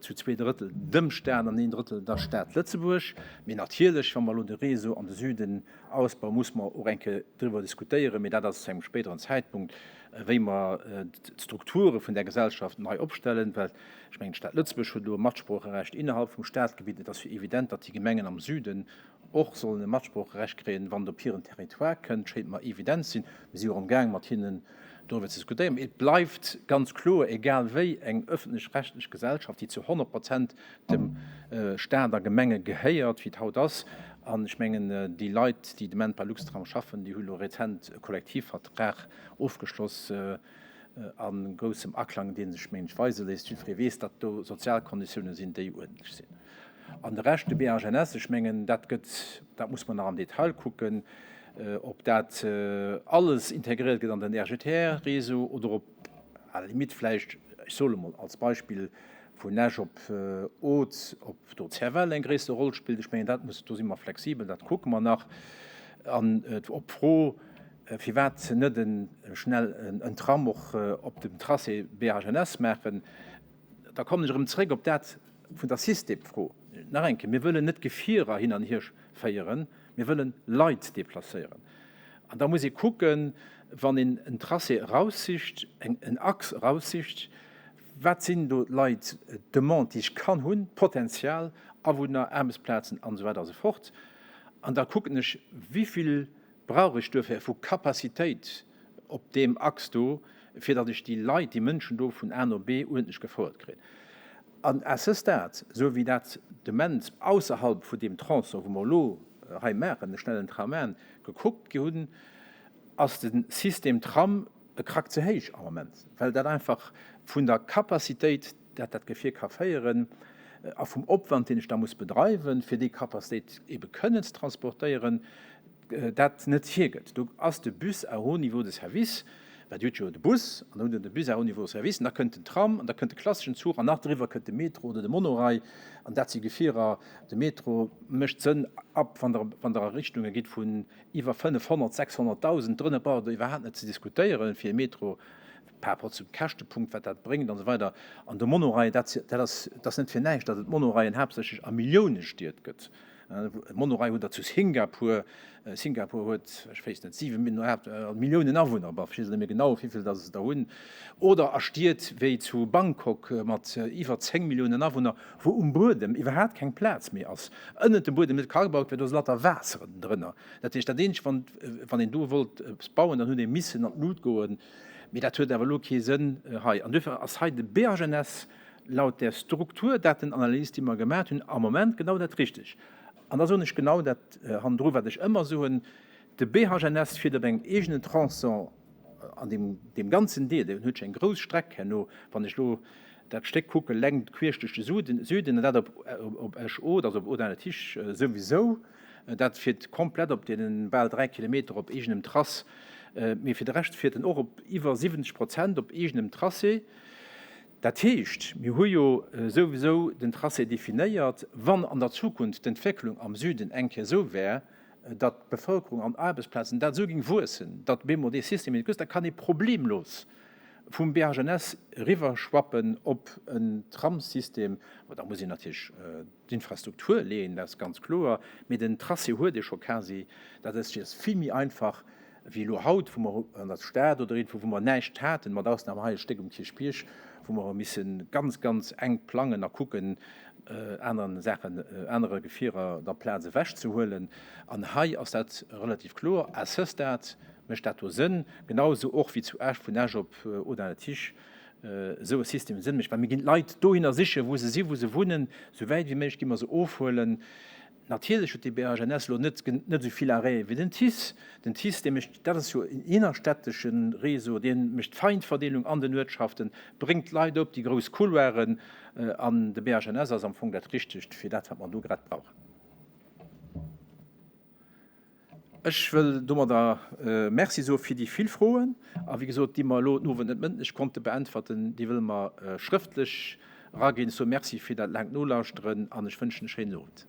A: zu 2 Drëttel dem Staat an een Drëttel der Stad Lëtzebuerg. Mee natierlech, wa mer elo de Réseau an de Süden ausbauen, muss mer och eng Kéier driwwer diskutéieren, mee dat ass zu engem spéideren Zäitpunkt, wéi mer d'Strukture vun där Gesellschaft nei opstellen. Well ech mengen, d'Stad Lëtzebuerg huet elo e Matsproocherecht innerhalb vum Stadgebitt. Et ass jo evident, datt déi Gemengen am Süden och sollen e Matsproocherecht kréien, wann et op hiren Territoire kënnt, schéint mer evident ze sinn. Mir si jo och amgaang mat hinnen. Doriwwer ze diskutéieren. Mee et bleift ganz kloer, egal wéi, eng öffentlech-rechtlech Gesellschaft, déi zu 100 Prozent dem Stat a Gemenge gehéiert, wéi et haut ass. An ech mengen, déi Leit, déi de Moment bei Luxtram schaffen, déi hu lo rezent e Kollektivvertrag ofgeschloss a groussem Aklang, dee sech, mengen ech, weise léisst. Jiddweree weess, datt do Sozialkonditiounen sinn, déi uerdentlech sinn. An de Rescht, de BHNS, ech mengen, dat gëtt, dat muss mer nach am Detail kucken, ob dat alles integréiert gëtt an den RGTR-Réseau oder ob à la limite vläicht, ech soe mol als Beispill, vun Esch op Oth, ob do d'CFL eng gréisser Roll spillt. Ech mengen, dat muss, do si mer flexibel, dat kucke mer nach. An op d'Fro, firwat net e schnell en Tram och op dem Tracé BHNS maachen, Da kommen ech erëm zréck op dat vun der Systemfro. Nach eng Kéier, Mir wëllen net Gefierer hin an hier féieren, mir wëllen Leit déplacéieren. An da muss ee kucken, wann een en Tracé eraussicht, en Axe eraussicht, wat sinn do d'Leit, d'Demande, déi ech kann hunn, d'Potenzial, Awunner, Aarbechtsplazen an esou weider a sou fort. An da kucken ech, wéi vill brauch ech duerfir vu Capacitéit op deem Axe do, fir datt ech déi Leit, déi Mënschen do vun A no B uerdentlech gefouert kréien. An à ce stade, esou wéi dat de Moment ausserhalb vun deem Tronçon, wou mer elo hei maachen, de schnellen Tram maachen, gekuckt gi hunn, ass de System Tram e Krack ze héich am Moment, well dat einfach vun der Capacitéit, dat dat Gefier ka féieren, a vum Opwand, deen ech da muss bedreiwen, fir déi Capacitéit ebe kënnen ze transportéieren, dat net hiergëtt. Do ass de Bus à haut niveau de service, well Dir hutt jo de Bus an da hutt Der de Bus à haut niveau de service an da kënnt den Tram an da kënnt de klasseschen Zuch an nach driwwer kënnt de Metro oder de Monorail an dat si Gefierer. De Metro mécht Sënn ab, wann Der, wann Der a Richtunge gitt vun iwwer 500, 600.000, drënner braucht Der iwwerhaapt net ze diskutéieren, fir e Metro par rapport zum Käschtepunkt, wat dat bréngt an esou weider. An de Monorail, dat, dat ass, dat ass net fir näischt, datt et Monoraillen haaptsächlech a Milliounestied gëtt. E Monorail hutt Der zu Singapur. Singapur huet, ech wéisst net, 7 Milliounen Awunner, bon, ech weess net méi genau, wéi vill datt se der hunn. Oder a Stied wéi zu Bangkok mat iwwer 10 Milliounen Awunner, wou um Buedem iwwerhaapt keng Plaz méi ass, ënnert dem Buedem net ka gebaut ginn, do ass lauter Waasser drënner. Dat heescht, dat eenzegt, wann, wann een do wollt eppes bauen, dann huet ee missen an d'Lut goen. Mee dat huet awer elo kee Sënn hei. An duerfir ass hei de BHNS laut där Strukturdatenanalys, déi mer gemaat hunn, am Moment genau dat Richteg. An da soen ech genau dat hannendru, wat ech ëmmer soen, De BHNS fiert op engem eegenen Tronçon an deem, deem ganzen Deel, deen huet scho eng grouss Streck herno, wann ech elo dat Stéck kucke, Längt queesch duerch de Suden, Süden, an dat op, op Esch-Haut, also op Audun-le-Tiche souwisou. Dat fiert komplett op deene bal 3 Kilometer op eegenem Trace. Mee fir de Rescht fiert en och op iwwer 70 Prozent op eegenem Tracé. Dat heescht, mir hu jo souwisou den Tracé definéiert, wann an der Zukunft d'Entwécklung am Süden eng Kéier esou wär, datt d'Bevölkerung an d'Aarbechtsplazen dat esou géing wuessen, datt bemol dee System net gëtt, da kann ee problemlos vum BHNS eriwwerschwappen op en Tramssystem. Bon, da muss een natierlech d'Infrastruktur leeën, dat ass ganz kloer, mee den Tracé huet ee scho quasi. Dat ass vill méi einfach wéi elo haut, wou mer an der Stad oder iergendwou, wou mer näischt haten, mat Ausnam hei e Stéck um Kierchbierg, wou mer hu misse ganz, ganz enk plangen a kucken, anere Saachen, anere Gefierer da Plaz ewechzehuelen. An hei ass dat relativ kloer. À ce stade mécht dat do Sënn, genau esou och wéi zu Esch, vun Esch op Audun-le-Tiche esou e System Sënn mécht, well mir ginn d'Leit dohinner sichen, wou se sinn, wou se wunnen, esou wäit wéi méiglech gi mer se ofhuelen. Natierlech huet de BHNS elo net net esou vill Arrêtë wéi den TICE. Den TICE, dee mécht, dat ass jo en innerstädtesche Réseau, dee mécht d'Feinverdeelung an den Uertschaften, bréngt d'Leit op déi grouss Couloiren. An de BHNS ass am Fong dat Richtegt fir dat, wat mer do grad brauchen. Ech wëll domadder Merci soe fir déi vill Froen. A wéi gesot, déi mer elo den Owend net mëndlech konnte beäntwerten, déi wëlle mer schrëftlech eraginn. Ech soe Merci fir dat laangt Nolauschteren an ech wënschen e schéinen Owend.